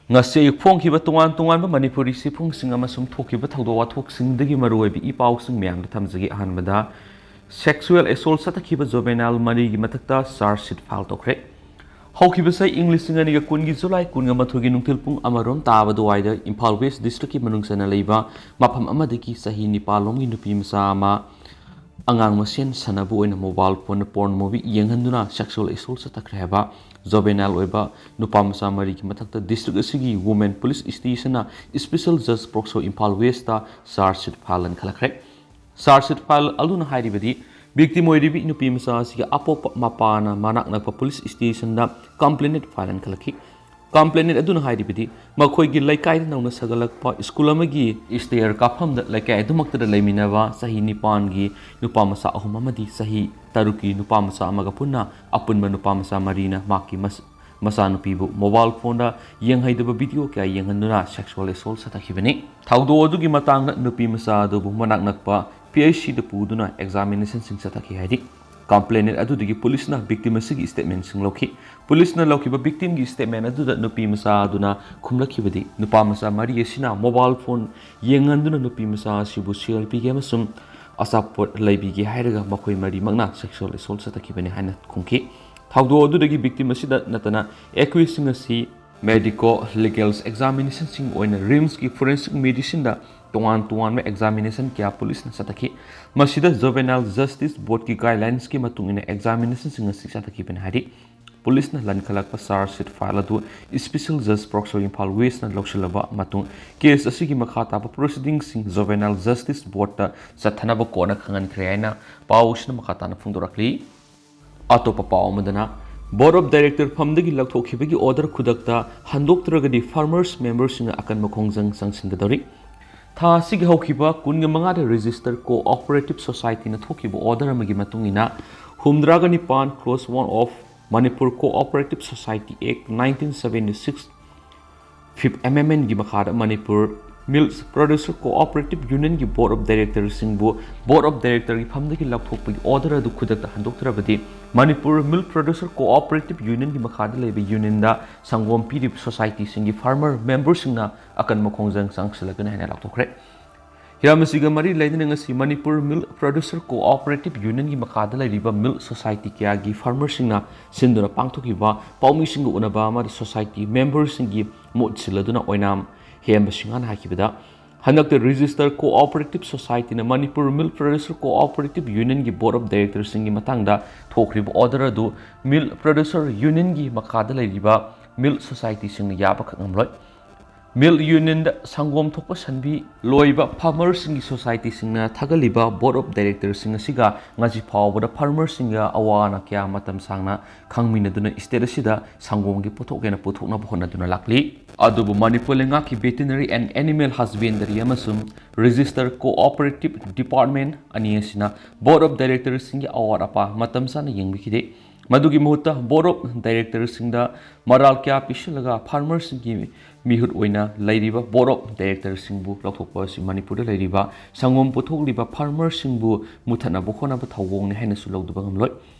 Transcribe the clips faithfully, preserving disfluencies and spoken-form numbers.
ꯉꯁꯤ ꯑꯌꯨꯛ ꯐꯣꯡꯈꯤꯕ ꯇꯣꯉꯥꯟ ꯇꯣꯉꯥꯟꯕ ꯃꯅꯤꯄꯨꯔꯤ ꯆꯦꯐꯣꯡꯁꯤꯡ ꯑꯃꯁꯨꯡ ꯊꯣꯛꯈꯤꯕ ꯊꯧꯗꯣꯛ ꯋꯥꯊꯣꯛꯁꯤꯡꯗꯒꯤ ꯃꯔꯨꯑꯣꯏꯕ ꯏ ꯄꯥꯎꯁꯤꯡ ꯃꯌꯥꯝꯗ ꯊꯝꯖꯒꯦ꯫ ꯑꯍꯥꯟꯕꯗ, sexual assault ꯆꯠꯊꯈꯤꯕ juvenile ꯃꯔꯤꯒꯤ ꯃꯊꯛꯇ charge sheet file ꯇꯧꯈ꯭ꯔꯦ꯫ ꯍꯧꯈꯤꯕ ꯆꯍꯤ ꯏꯪ ꯂꯤꯁꯤꯡ ꯑꯅꯤꯒ ꯀꯨꯟꯒꯤ ꯖꯨꯂꯥꯏ ꯀꯨꯟꯒ ꯃꯥꯊꯣꯏꯒꯤ ꯅꯨꯡꯊꯤꯜ ꯄꯨꯡ ꯑꯃꯔꯣꯝ ꯇꯥꯕ ꯑꯗꯨꯋꯥꯏꯗ ꯏꯝꯐꯥꯜ ꯋꯦꯁ ꯗꯤꯁꯇ꯭ꯔꯤꯛꯀꯤ ꯃꯅꯨꯡ ꯆꯟꯅ ꯂꯩꯕ ꯃꯐꯝ ꯑꯃꯗꯒꯤ ꯆꯍꯤ ꯅꯤꯄꯥꯜ ꯂꯣꯝꯒꯤ ꯅꯨꯄꯤ ꯃꯆꯥ ꯑꯃ ꯑꯉꯥꯡ ꯃꯁꯦꯟ ꯁꯥꯟꯅꯕ ꯑꯣꯏꯅ mobile phoneꯗ porn movie ꯌꯦꯡꯍꯟꯗꯨꯅ sexual assault ꯆꯠꯊꯈ꯭ꯔꯦ ꯍꯥꯏꯕ juvenile ꯑꯣꯏꯕ ꯅꯨꯄꯥ ꯃꯆꯥ ꯃꯔꯤꯒꯤ ꯃꯊꯛꯇ ꯗꯤꯁꯇ꯭ꯔꯤꯛ ꯑꯁꯤꯒꯤ women police stationꯅ special judge POCSO Imphal west charge sheet file ꯂꯟꯈꯠꯂꯛꯈ꯭ꯔꯦ꯫ Charge sheet file ꯑꯗꯨꯅ ꯍꯥꯏꯔꯤꯕꯗꯤ, victim ꯑꯣꯏꯔꯤꯕꯤ ꯅꯨꯄꯤ ꯃꯆꯥ ꯑꯁꯤꯒꯤ ꯑꯄꯣꯛꯄ ꯃꯄꯥꯅ ꯃꯅꯥꯛ ꯅꯛꯄ police stationꯗ complaint file ꯂꯟꯈꯠꯂꯛꯈꯤ꯫ Complainant ꯑꯗꯨꯅ ꯍꯥꯏꯔꯤꯕꯗꯤ, ꯃꯈꯣꯏꯒꯤ ꯂꯩꯀꯥꯏꯗ ꯅꯧꯅ ꯁꯥꯒꯠꯂꯛꯄ ꯁ꯭ꯀꯨꯜ ꯑꯃꯒꯤ stair ꯀꯥꯐꯝꯗ ꯂꯩꯀꯥꯏ ꯑꯗꯨꯃꯛꯇꯗ ꯂꯩꯃꯤꯟꯅꯕ ꯆꯍꯤ ꯅꯤꯄꯥꯟꯒꯤ ꯅꯨꯄꯥ ꯃꯆꯥ ꯑꯍꯨꯝ ꯑꯃꯗꯤ ꯆꯍꯤ ꯇꯔꯨꯛꯀꯤ ꯅꯨꯄꯥ ꯃꯆꯥ ꯑꯃꯒ ꯄꯨꯟꯅ ꯑꯄꯨꯟꯕ ꯅꯨꯄꯥ ꯃꯆꯥ ꯃꯔꯤꯅ ꯃꯍꯥꯛꯀꯤ ꯃꯆꯥꯅꯨꯄꯤꯕꯨ mobile phoneꯗ ꯌꯦꯡꯍꯩꯗꯕ video ꯀꯌꯥ ꯌꯦꯡꯍꯟꯗꯨꯅ sexual assault ꯆꯠꯊꯈꯤꯕꯅꯤ꯫ ꯊꯧꯗꯣꯛ ꯑꯗꯨꯒꯤ ꯃꯇꯥꯡꯗ ꯅꯨꯄꯤ ꯃꯆꯥ ꯑꯗꯨꯕꯨ ꯃꯅꯥꯛ ꯅꯛꯄ PHCꯗ ꯄꯨꯗꯨꯅ examinationꯁꯤꯡ ꯆꯠꯊꯈꯤ ꯍꯥꯏꯔꯤ꯫ Complainant ꯑꯗꯨꯗꯒꯤ policeꯅ victim ꯑꯁꯤꯒꯤ statementꯁꯤꯡ ꯂꯧꯈꯤ꯫ Policeꯅ ꯂꯧꯈꯤꯕ victimꯒꯤ statement ꯑꯗꯨꯗ ꯅꯨꯄꯤ ꯃꯆꯥ ꯑꯗꯨꯅ ꯈꯨꯝꯂꯛꯈꯤꯕꯗꯤ, ꯅꯨꯄꯥ ꯃꯆꯥ ꯃꯔꯤ ꯑꯁꯤꯅ mobile phone ꯌꯦꯡꯍꯟꯗꯨꯅ ꯅꯨꯄꯤ ꯃꯆꯥ ꯑꯁꯤꯕꯨ ꯁꯦꯜ ꯄꯤꯒꯦ ꯑꯃꯁꯨꯡ ꯑꯆꯥꯄꯣꯠ ꯂꯩꯕꯤꯒꯦ ꯍꯥꯏꯔꯒ ꯃꯈꯣꯏ ꯃꯔꯤꯃꯛꯅ sexual assault ꯆꯠꯊꯈꯤꯕꯅꯤ ꯍꯥꯏꯅ ꯈꯨꯝꯈꯤ꯫ ꯊꯧꯗꯣꯛ ꯑꯗꯨꯗꯒꯤ victim ꯑꯁꯤꯗ ꯅꯠꯇꯅ accusedꯁꯤꯡ ꯑꯁꯤ medico-legal examinationꯁꯤꯡ ꯑꯣꯏꯅ RIMSꯀꯤ forensic medicineꯗ ꯇꯣꯉꯥꯟ ꯇꯣꯉꯥꯟꯕ examination ꯀꯌꯥ policeꯅ ꯆꯠꯊꯈꯤ꯫ ꯃꯁꯤꯗ Juvenile Justice Boardꯀꯤ guidelinesꯀꯤ ꯃꯇꯨꯡ ꯏꯟꯅ examinationꯁꯤꯡ ꯑꯁꯤ ꯆꯠꯊꯈꯤꯕꯅꯤ ꯍꯥꯏꯔꯤ꯫ Policeꯅ ꯂꯟꯈꯠꯂꯛꯄ charge sheet file ꯑꯗꯨ special judge POCSO ꯏꯝꯐꯥꯜ ꯋꯦꯁꯅ ꯂꯧꯁꯤꯜꯂꯕ ꯃꯇꯨꯡ case ꯑꯁꯤꯒꯤ ꯃꯈꯥ ꯇꯥꯕ proceedingꯁꯤꯡ Juvenile Justice Boardꯇ ꯆꯠꯊꯅꯕ courtꯅ ꯈꯪꯍꯟꯈ꯭ꯔꯦ ꯍꯥꯏꯅ ꯄꯥꯎꯁꯤꯅ ꯃꯈꯥ ꯇꯥꯅ ꯐꯣꯡꯗꯣꯔꯛꯂꯤ꯫ ꯑꯇꯣꯞꯄ ꯄꯥꯎ ꯑꯃꯗꯅ, Board of Director ꯐꯝꯗꯒꯤ ꯂꯧꯊꯣꯛꯈꯤꯕꯒꯤ order ꯈꯨꯗꯛꯇ ꯍꯟꯗꯣꯛꯇ꯭ꯔꯒꯗꯤ farmers memberꯁꯤꯡꯅ ꯑꯀꯟꯕ ꯈꯣꯡꯖꯪ ꯆꯪꯁꯤꯟꯒꯗꯧꯔꯤ꯫ ꯊꯥ ꯑꯁꯤꯒꯤ ꯍꯧꯈꯤꯕ ꯀꯨꯟꯒ ꯃꯉꯥꯗ register cooperative societyꯅ ꯊꯣꯛꯈꯤꯕ order ꯑꯃꯒꯤ ꯃꯇꯨꯡ ꯏꯟꯅ, ꯍꯨꯝꯗ꯭ꯔꯥꯒ ꯅꯤꯄꯥꯟ clause one of Manipur Cooperative Society Act nineteen seventy six, fifth amendmentꯀꯤ ꯃꯈꯥꯗ Manipur Milk Producer Cooperative Unionꯒꯤ Board of Directorꯁꯤꯡꯕꯨ Board of Directorꯒꯤ ꯐꯝꯗꯒꯤ ꯂꯧꯊꯣꯛꯄꯒꯤ order ꯑꯗꯨ ꯈꯨꯗꯛꯇ ꯍꯟꯗꯣꯛꯇ꯭ꯔꯕꯗꯤ, ꯃꯅꯤꯄꯨꯔ Milk Producer Cooperative Unionꯒꯤ ꯃꯈꯥꯗ ꯂꯩꯕ unionꯗ ꯁꯪꯒꯣꯝ ꯄꯤꯔꯤꯕ societyꯁꯤꯡꯒꯤ farmer memberꯁꯤꯡꯅ ꯑꯀꯟꯕ ꯈꯣꯡꯖꯪ ꯆꯪꯁꯤꯜꯂꯒꯅꯤ ꯍꯥꯏꯅ ꯂꯥꯎꯊꯣꯛꯈ꯭ꯔꯦ꯫ ꯍꯤꯔꯝ ꯑꯁꯤꯒ ꯃꯔꯤ ꯂꯩꯅꯅ ꯉꯁꯤ ꯃꯅꯤꯄꯨꯔ Milk Producer Cooperative Unionꯒꯤ ꯃꯈꯥꯗ ꯂꯩꯔꯤꯕ milk society ꯀꯌꯥꯒꯤ farmerꯁꯤꯡꯅ ꯁꯤꯟꯗꯨꯅ ꯄꯥꯡꯊꯣꯛꯈꯤꯕ ꯄꯥꯎꯃꯤꯁꯤꯡꯒ ꯎꯅꯕ ꯑꯃꯗ society memberꯁꯤꯡꯒꯤ ꯃꯨꯠ ꯁꯤꯜꯂꯗꯨꯅ ꯑꯣꯏꯅꯥꯝ ꯍꯦꯝꯕ ꯁꯤꯡꯍꯥꯅ ꯍꯥꯏꯈꯤꯕꯗ, ꯍꯟꯗꯛꯇ register cooperative societyꯅ Manipur Milk Producer Cooperative Unionꯒꯤ Board of Directorꯁꯤꯡꯒꯤ ꯃꯇꯥꯡꯗ ꯊꯣꯛꯈ꯭ꯔꯤꯕ order ꯑꯗꯨ Milk Producer Unionꯒꯤ ꯃꯈꯥꯗ ꯂꯩꯔꯤꯕ milk societyꯁꯤꯡꯅ ꯌꯥꯕꯈꯛ ꯉꯝꯂꯣꯏ꯫ Milk Unionꯗ ꯁꯪꯒꯣꯝ ꯊꯣꯛꯄ ꯁꯟꯕꯤ ꯂꯣꯏꯕ farmerꯁꯤꯡꯒꯤ societyꯁꯤꯡꯅ ꯊꯥꯒꯠꯂꯤꯕ Board of Directorꯁꯤꯡ ꯑꯁꯤꯒ ꯉꯁꯤ ꯐꯥꯎꯕꯗ farmerꯁꯤꯡꯒ ꯑꯋꯥ ꯑꯅꯥ ꯀꯌꯥ ꯃꯇꯝ ꯁꯥꯡꯅ ꯈꯪꯃꯤꯟꯅꯗꯨꯅ state ꯑꯁꯤꯗ ꯁꯪꯒꯣꯝꯒꯤ ꯄꯣꯠꯊꯣꯛ ꯍꯦꯟꯅ ꯄꯨꯊꯣꯛꯅꯕ ꯍꯣꯠꯅꯗꯨꯅ ꯂꯥꯛꯂꯤ꯫ ꯑꯗꯨꯕꯨ ꯃꯅꯤꯄꯨꯔ ꯂꯩꯉꯥꯛꯀꯤ Veterinary and Animal Husbandry ꯑꯃꯁꯨꯡ register cooperative department ꯑꯅꯤ ꯑꯁꯤꯅ Board of Directorꯁꯤꯡꯒꯤ ꯑꯋꯥꯠ ꯑꯄꯥ ꯃꯇꯝ ꯆꯥꯅ ꯌꯦꯡꯕꯤꯈꯤꯗꯦ꯫ ꯃꯗꯨꯒꯤ ꯃꯍꯨꯠꯇ Board of Directorꯁꯤꯡꯗ ꯃꯔꯥꯜ ꯀꯌꯥ ꯄꯤꯁꯤꯜꯂꯒ farmerꯁꯤꯡꯒꯤ ꯃꯤꯍꯨꯠ ꯑꯣꯏꯅ ꯂꯩꯔꯤꯕ Board of Directorꯁꯤꯡꯕꯨ ꯂꯧꯊꯣꯛꯄ ꯑꯁꯤ ꯃꯅꯤꯄꯨꯔꯗ ꯂꯩꯔꯤꯕ ꯁꯪꯒꯣꯝ ꯄꯨꯊꯣꯛꯂꯤꯕ farmerꯁꯤꯡꯕꯨ ꯃꯨꯠꯊꯠꯅꯕ ꯍꯣꯠꯅꯕ ꯊꯧꯑꯣꯡꯅꯤ ꯍꯥꯏꯅꯁꯨ ꯂꯧꯗꯕ ꯉꯝꯂꯣꯏ꯫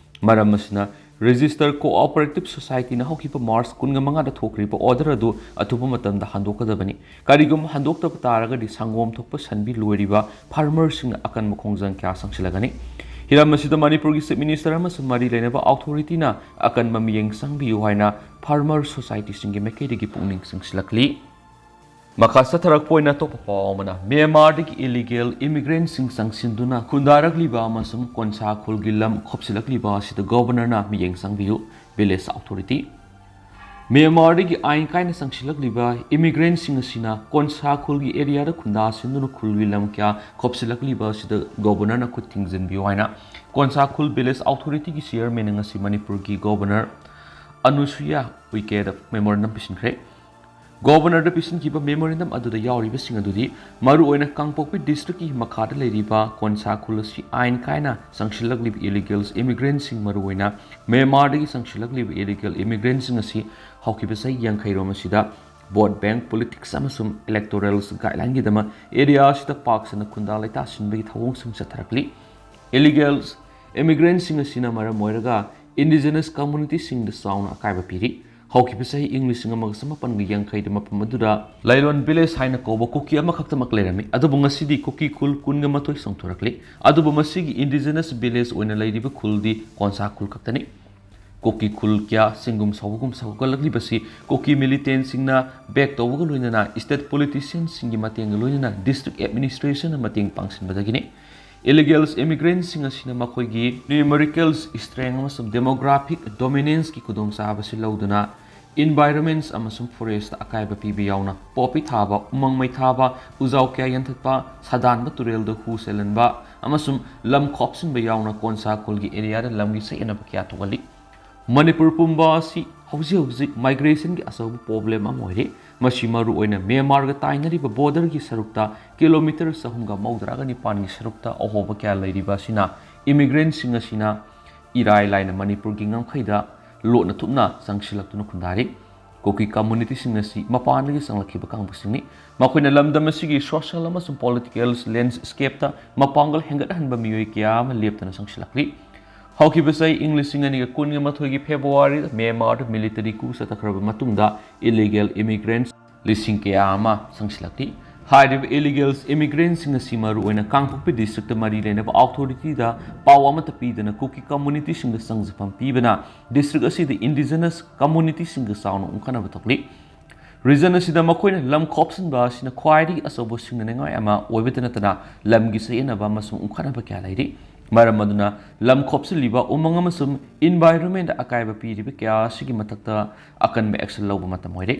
ꯃꯔꯝ ꯑꯁꯤꯅ register cooperative societyꯅ ꯍꯧꯈꯤꯕ March ꯀꯨꯟꯃꯉꯥꯗ ꯊꯣꯛꯈ꯭ꯔꯤꯕ order ꯑꯗꯨ ꯑꯊꯨꯕ ꯃꯇꯝꯗ ꯍꯟꯗꯣꯛꯀꯗꯕꯅꯤ꯫ ꯀꯔꯤꯒꯨꯝꯕ ꯍꯟꯗꯣꯛꯇꯕ ꯇꯥꯔꯒꯗꯤ ꯁꯪꯒꯣꯝ ꯊꯣꯛꯄ ꯁꯟꯕꯤ ꯂꯣꯏꯔꯤꯕ farmerꯁꯤꯡꯅ ꯑꯀꯟꯕ ꯈꯣꯡꯖꯪ ꯀꯌꯥ ꯆꯪꯁꯤꯜꯂꯒꯅꯤ꯫ ꯍꯤꯔꯝ ꯑꯁꯤꯗ ꯃꯅꯤꯄꯨꯔꯒꯤ Chief Minister ꯑꯃꯁꯨꯡ ꯃꯔꯤ ꯂꯩꯅꯕ authorityꯅ ꯑꯀꯟꯕ ꯃꯤꯠꯌꯦꯡ ꯆꯪꯕꯤꯌꯨ ꯍꯥꯏꯅ farmer societyꯁꯤꯡꯒꯤ ꯃꯥꯏꯀꯩꯗꯒꯤ ꯄꯨꯛꯅꯤꯡ ꯆꯤꯡꯁꯤꯜꯂꯛꯂꯤ꯫ ꯃꯈꯥ ꯆꯠꯊꯔꯛꯄ ꯑꯣꯏꯅ ꯑꯇꯣꯞꯄ ꯄꯥꯎ ꯑꯃꯅ, ꯃ꯭ꯌꯥꯟꯃꯥꯔꯗꯒꯤ illegal immigrantꯁꯤꯡ ꯆꯪꯁꯤꯟꯗꯨꯅ ꯈꯨꯟꯗꯥꯔꯛꯂꯤꯕ ꯑꯃꯁꯨꯡ ꯀꯣꯟꯁꯥ ꯈꯨꯜꯒꯤ ꯂꯝ ꯈꯣꯞꯆꯤꯜꯂꯛꯂꯤꯕ ꯑꯁꯤꯗ Governorꯅ ꯃꯤꯠꯌꯦꯡ ꯆꯪꯕꯤꯌꯨ, Village Authority꯫ ꯃ꯭ꯌꯥꯟꯃꯥꯔꯗꯒꯤ ꯑꯥꯏꯟ ꯀꯥꯏꯅ ꯆꯪꯁꯤꯜꯂꯛꯂꯤꯕ immigrantꯁꯤꯡ ꯑꯁꯤꯅ ꯀꯣꯟꯁꯥ ꯈꯨꯜꯒꯤ areaꯗ ꯈꯨꯟꯗꯥꯁꯤꯟꯗꯨꯅ ꯈꯨꯜꯒꯤ ꯂꯝ ꯀꯌꯥ ꯈꯣꯞꯆꯤꯜꯂꯛꯂꯤꯕ ꯑꯁꯤꯗ Governorꯅ ꯈꯨꯠ ꯊꯤꯡꯖꯤꯟꯕꯤꯌꯨ ꯍꯥꯏꯅ ꯀꯣꯟꯁꯥ ꯈꯨꯜ Village Authorityꯒꯤ chairmanꯅ ꯉꯁꯤ ꯃꯅꯤꯄꯨꯔꯒꯤ Governor ꯑꯅꯨꯁꯨꯏꯌꯥ ꯎꯏꯀꯦꯗ memorandum ꯄꯤꯁꯤꯟꯈ꯭ꯔꯦ꯫ Governorꯗ ꯄꯤꯁꯤꯟꯈꯤꯕ memorandum ꯑꯗꯨꯗ ꯌꯥꯎꯔꯤꯕꯁꯤꯡ ꯑꯗꯨꯗꯤ ꯃꯔꯨꯑꯣꯏꯅ ꯀꯥꯡꯄꯣꯛꯄꯤ districtꯀꯤ ꯃꯈꯥꯗ ꯂꯩꯔꯤꯕ ꯀꯣꯟꯁꯥ ꯈꯨꯜ ꯑꯁꯤ ꯑꯥꯏꯟ ꯀꯥꯏꯅ ꯆꯪꯁꯤꯜꯂꯛꯂꯤꯕ illegal immigrantꯁꯤꯡ, ꯃꯔꯨꯑꯣꯏꯅ ꯃ꯭ꯌꯥꯟꯃꯥꯔꯗꯒꯤ ꯆꯪꯁꯤꯜꯂꯛꯂꯤꯕ illegal immigrantꯁꯤꯡ ꯑꯁꯤ ꯍꯧꯈꯤꯕ ꯆꯍꯤ ꯌꯥꯡꯈꯩꯔꯣꯝ ꯑꯁꯤꯗ Vote bank politics ꯑꯃꯁꯨꯡ electorals guideline ꯒꯤꯗꯃꯛ area ꯑꯁꯤꯗ ꯄꯥꯛ ꯁꯟꯅ ꯈꯨꯟꯗꯥ ꯂꯩꯇꯥꯁꯤꯟꯕꯒꯤ ꯊꯧꯑꯣꯡꯁꯤꯡ ꯆꯠꯊꯔꯛꯂꯤ꯫ Illegal immigrant ꯁꯤꯡ ꯑꯁꯤꯅ ꯃꯔꯝ ꯑꯣꯏꯔꯒ indigenous community ꯁꯤꯡꯗ ꯆꯥꯎꯅ ꯑꯀꯥꯏꯕ ꯄꯤꯔꯤ꯫ ꯍꯧꯈꯤꯕ ꯆꯍꯤ ꯏꯪ ꯂꯤꯁꯤꯡ ꯑꯃꯒ ꯆꯃꯥꯄꯟꯒ ꯌꯥꯡꯈꯩꯗ ꯃꯐꯝ ꯑꯗꯨꯗ ꯂꯥꯏꯂꯣꯟ village ꯍꯥꯏꯅ ꯀꯧꯕ ꯀꯨꯀꯤ ꯑꯃꯈꯛꯇꯃꯛ ꯂꯩꯔꯝꯃꯤ, ꯑꯗꯨꯕꯨ ꯉꯁꯤꯗꯤ ꯀꯨꯀꯤ ꯈꯨꯜ ꯀꯨꯟꯒ ꯃꯥꯊꯣꯏ ꯆꯣꯡꯊꯣꯔꯛꯂꯤ꯫ ꯑꯗꯨꯕꯨ ꯃꯁꯤꯒꯤ indigenous village ꯑꯣꯏꯅ ꯂꯩꯔꯤꯕ ꯈꯨꯜꯗꯤ ꯀꯣꯟꯁꯥ ꯈꯨꯜ ꯈꯛꯇꯅꯤ꯫ ꯀꯨꯀꯤ ꯈꯨꯜ ꯀꯌꯥ ꯁꯤꯡꯒꯨꯝ ꯁꯥꯎꯕꯒꯨꯝ ꯁꯧꯒꯠꯂꯛꯂꯤꯕꯁꯤ ꯀꯨꯀꯤ militant ꯁꯤꯡꯅ back ꯇꯧꯕꯒ ꯂꯣꯏꯅꯅ state politician ꯁꯤꯡꯒꯤ ꯃꯇꯦꯡꯒ ꯂꯣꯏꯅꯅ district administration ꯅ ꯃꯇꯦꯡ ꯄꯥꯡꯁꯤꯟꯕꯗꯒꯤꯅꯤ꯫ Illegal immigrant ꯁꯤꯡ ꯑꯁꯤꯅ ꯃꯈꯣꯏꯒꯤ numerical strength ꯑꯃꯁꯨꯡ demographic dominance ꯀꯤ ꯈꯨꯗꯣꯡꯆꯥꯕꯁꯤ ꯂꯧꯗꯨꯅ environments ꯑꯃꯁꯨꯡ forest ꯑꯀꯥꯏꯕ ꯄꯤꯕ ꯌꯥꯎꯅ poppy ꯊꯥꯕ, ꯎꯃꯪ ꯃꯩ ꯊꯥꯕ, ꯎꯖꯥꯎ ꯀꯌꯥ ꯌꯥꯟꯊꯠꯄ, ꯁꯥꯗꯥꯟꯕ ꯇꯨꯔꯦꯜꯗ ꯍꯨ ꯆꯦꯜꯍꯟꯕ ꯑꯃꯁꯨꯡ ꯂꯝ ꯈꯣꯞꯆꯤꯟꯕ ꯌꯥꯎꯅ ꯀꯣꯟꯁꯥ ꯈꯨꯜꯒꯤ area ꯗ ꯂꯝꯒꯤ ꯆꯌꯦꯠꯅꯕ ꯀꯌꯥ ꯊꯣꯛꯍꯜꯂꯤ꯫ ꯃꯅꯤꯄꯨꯔ ꯄꯨꯝꯕ ꯑꯁꯤ ꯍꯧꯖꯤꯛ ꯍꯧꯖꯤꯛ migration ꯒꯤ ꯑꯆꯧꯕ problem ꯑꯃ ꯑꯣꯏꯔꯤ꯫ ꯃꯁꯤ ꯃꯔꯨꯑꯣꯏꯅ ꯃ꯭ꯌꯥꯟꯃꯥꯔꯒ ꯇꯥꯏꯅꯔꯤꯕ border ꯒꯤ ꯁꯔꯨꯛꯇ kilometre ꯆꯍꯨꯝꯒ ꯃꯧꯗ꯭ꯔꯥꯒ ꯅꯤꯄꯥꯟꯒꯤ ꯁꯔꯨꯛꯇ ꯑꯍꯣꯕ ꯀꯌꯥ ꯂꯩꯔꯤꯕ ꯑꯁꯤꯅ immigrant ꯁꯤꯡ ꯑꯁꯤꯅ ꯏꯔꯥꯏ ꯂꯥꯏꯅ ꯃꯅꯤꯄꯨꯔꯒꯤ ꯉꯝꯈꯩꯗ ꯂꯣꯠꯅ ꯊꯨꯞꯅ ꯆꯪꯁꯤꯜꯂꯛꯇꯨꯅ ꯈꯨꯟꯗꯥꯔꯤ꯫ ꯀꯨꯀꯤ community ꯁꯤꯡ ꯑꯁꯤ ꯃꯄꯥꯟꯗꯒꯤ ꯆꯪꯂꯛꯈꯤꯕ ꯀꯥꯡꯕꯨꯁꯤꯡꯅꯤ꯫ ꯃꯈꯣꯏꯅ ꯂꯝꯗꯝ ꯑꯁꯤꯒꯤ social ꯑꯃꯁꯨꯡ political landscape ꯇ ꯃꯄꯥꯡꯒꯜ ꯍꯦꯟꯒꯠꯍꯟꯕ ꯃꯤꯑꯣꯏ ꯀꯌꯥ ꯑꯃ ꯂꯦꯞꯇꯅ ꯆꯪꯁꯤꯜꯂꯛꯂꯤ꯫ ꯍꯧꯈꯤꯕ ꯆꯍꯤ ꯏꯪ ꯂꯤꯁꯤꯡ ꯑꯅꯤꯒ ꯀꯨꯟꯒ ꯃꯥꯊꯣꯏꯒꯤ February ꯗ ꯃ꯭ꯌꯥꯟꯃꯥꯔꯗ military coup ꯆꯠꯊꯈ꯭ꯔꯕ ꯃꯇꯨꯡꯗ illegal immigrants ꯂꯤꯁꯤꯡ ꯀꯌꯥ ꯑꯃ ꯆꯪꯁꯤꯜꯂꯛꯂꯤ꯫ ꯍꯥꯏꯔꯤꯕ illegal immigrant ꯁꯤꯡ ꯑꯁꯤ ꯃꯔꯨꯑꯣꯏꯅ ꯀꯥꯡꯄꯣꯛꯄꯤ district ꯇ ꯃꯔꯤ ꯂꯩꯅꯕ authority ꯗ ꯄꯥꯎ ꯑꯃꯠꯇ ꯄꯤꯗꯅ ꯀꯨꯀꯤ community ꯁꯤꯡꯗ ꯆꯪꯖꯐꯝ ꯄꯤꯕꯅ district ꯑꯁꯤꯗ indigenous community ꯁꯤꯡꯒ ꯆꯥꯎꯅ ꯎꯪꯈꯠꯅꯕ ꯊꯣꯛꯂꯤ꯫ Region ꯑꯁꯤꯗ ꯃꯈꯣꯏꯅ ꯂꯝ ꯈꯣꯞꯆꯤꯟꯕ ꯑꯁꯤꯅ ꯈ꯭ꯋꯥꯏꯗꯒꯤ ꯑꯆꯧꯕ ꯁꯤꯡꯅꯅꯤꯡꯉꯥꯏ ꯑꯃ ꯑꯣꯏꯕꯇ ꯅꯠꯇꯅ ꯂꯝꯒꯤ ꯆꯌꯦꯠꯅꯕ ꯑꯃꯁꯨꯡ ꯎꯪꯈꯠꯅꯕ ꯀꯌꯥ ꯂꯩꯔꯤ꯫ ꯃꯔꯝ ꯑꯗꯨꯅ ꯂꯝ ꯈꯣꯞꯆꯤꯜꯂꯤꯕ ꯎꯃꯪ ꯑꯃꯁꯨꯡ environment ꯗ ꯑꯀꯥꯏꯕ ꯄꯤꯔꯤꯕ ꯀꯌꯥ ꯑꯁꯤꯒꯤ ꯃꯊꯛꯇ ꯑꯀꯟꯕ action ꯂꯧꯕ ꯃꯇꯝ ꯑꯣꯏꯔꯦ꯫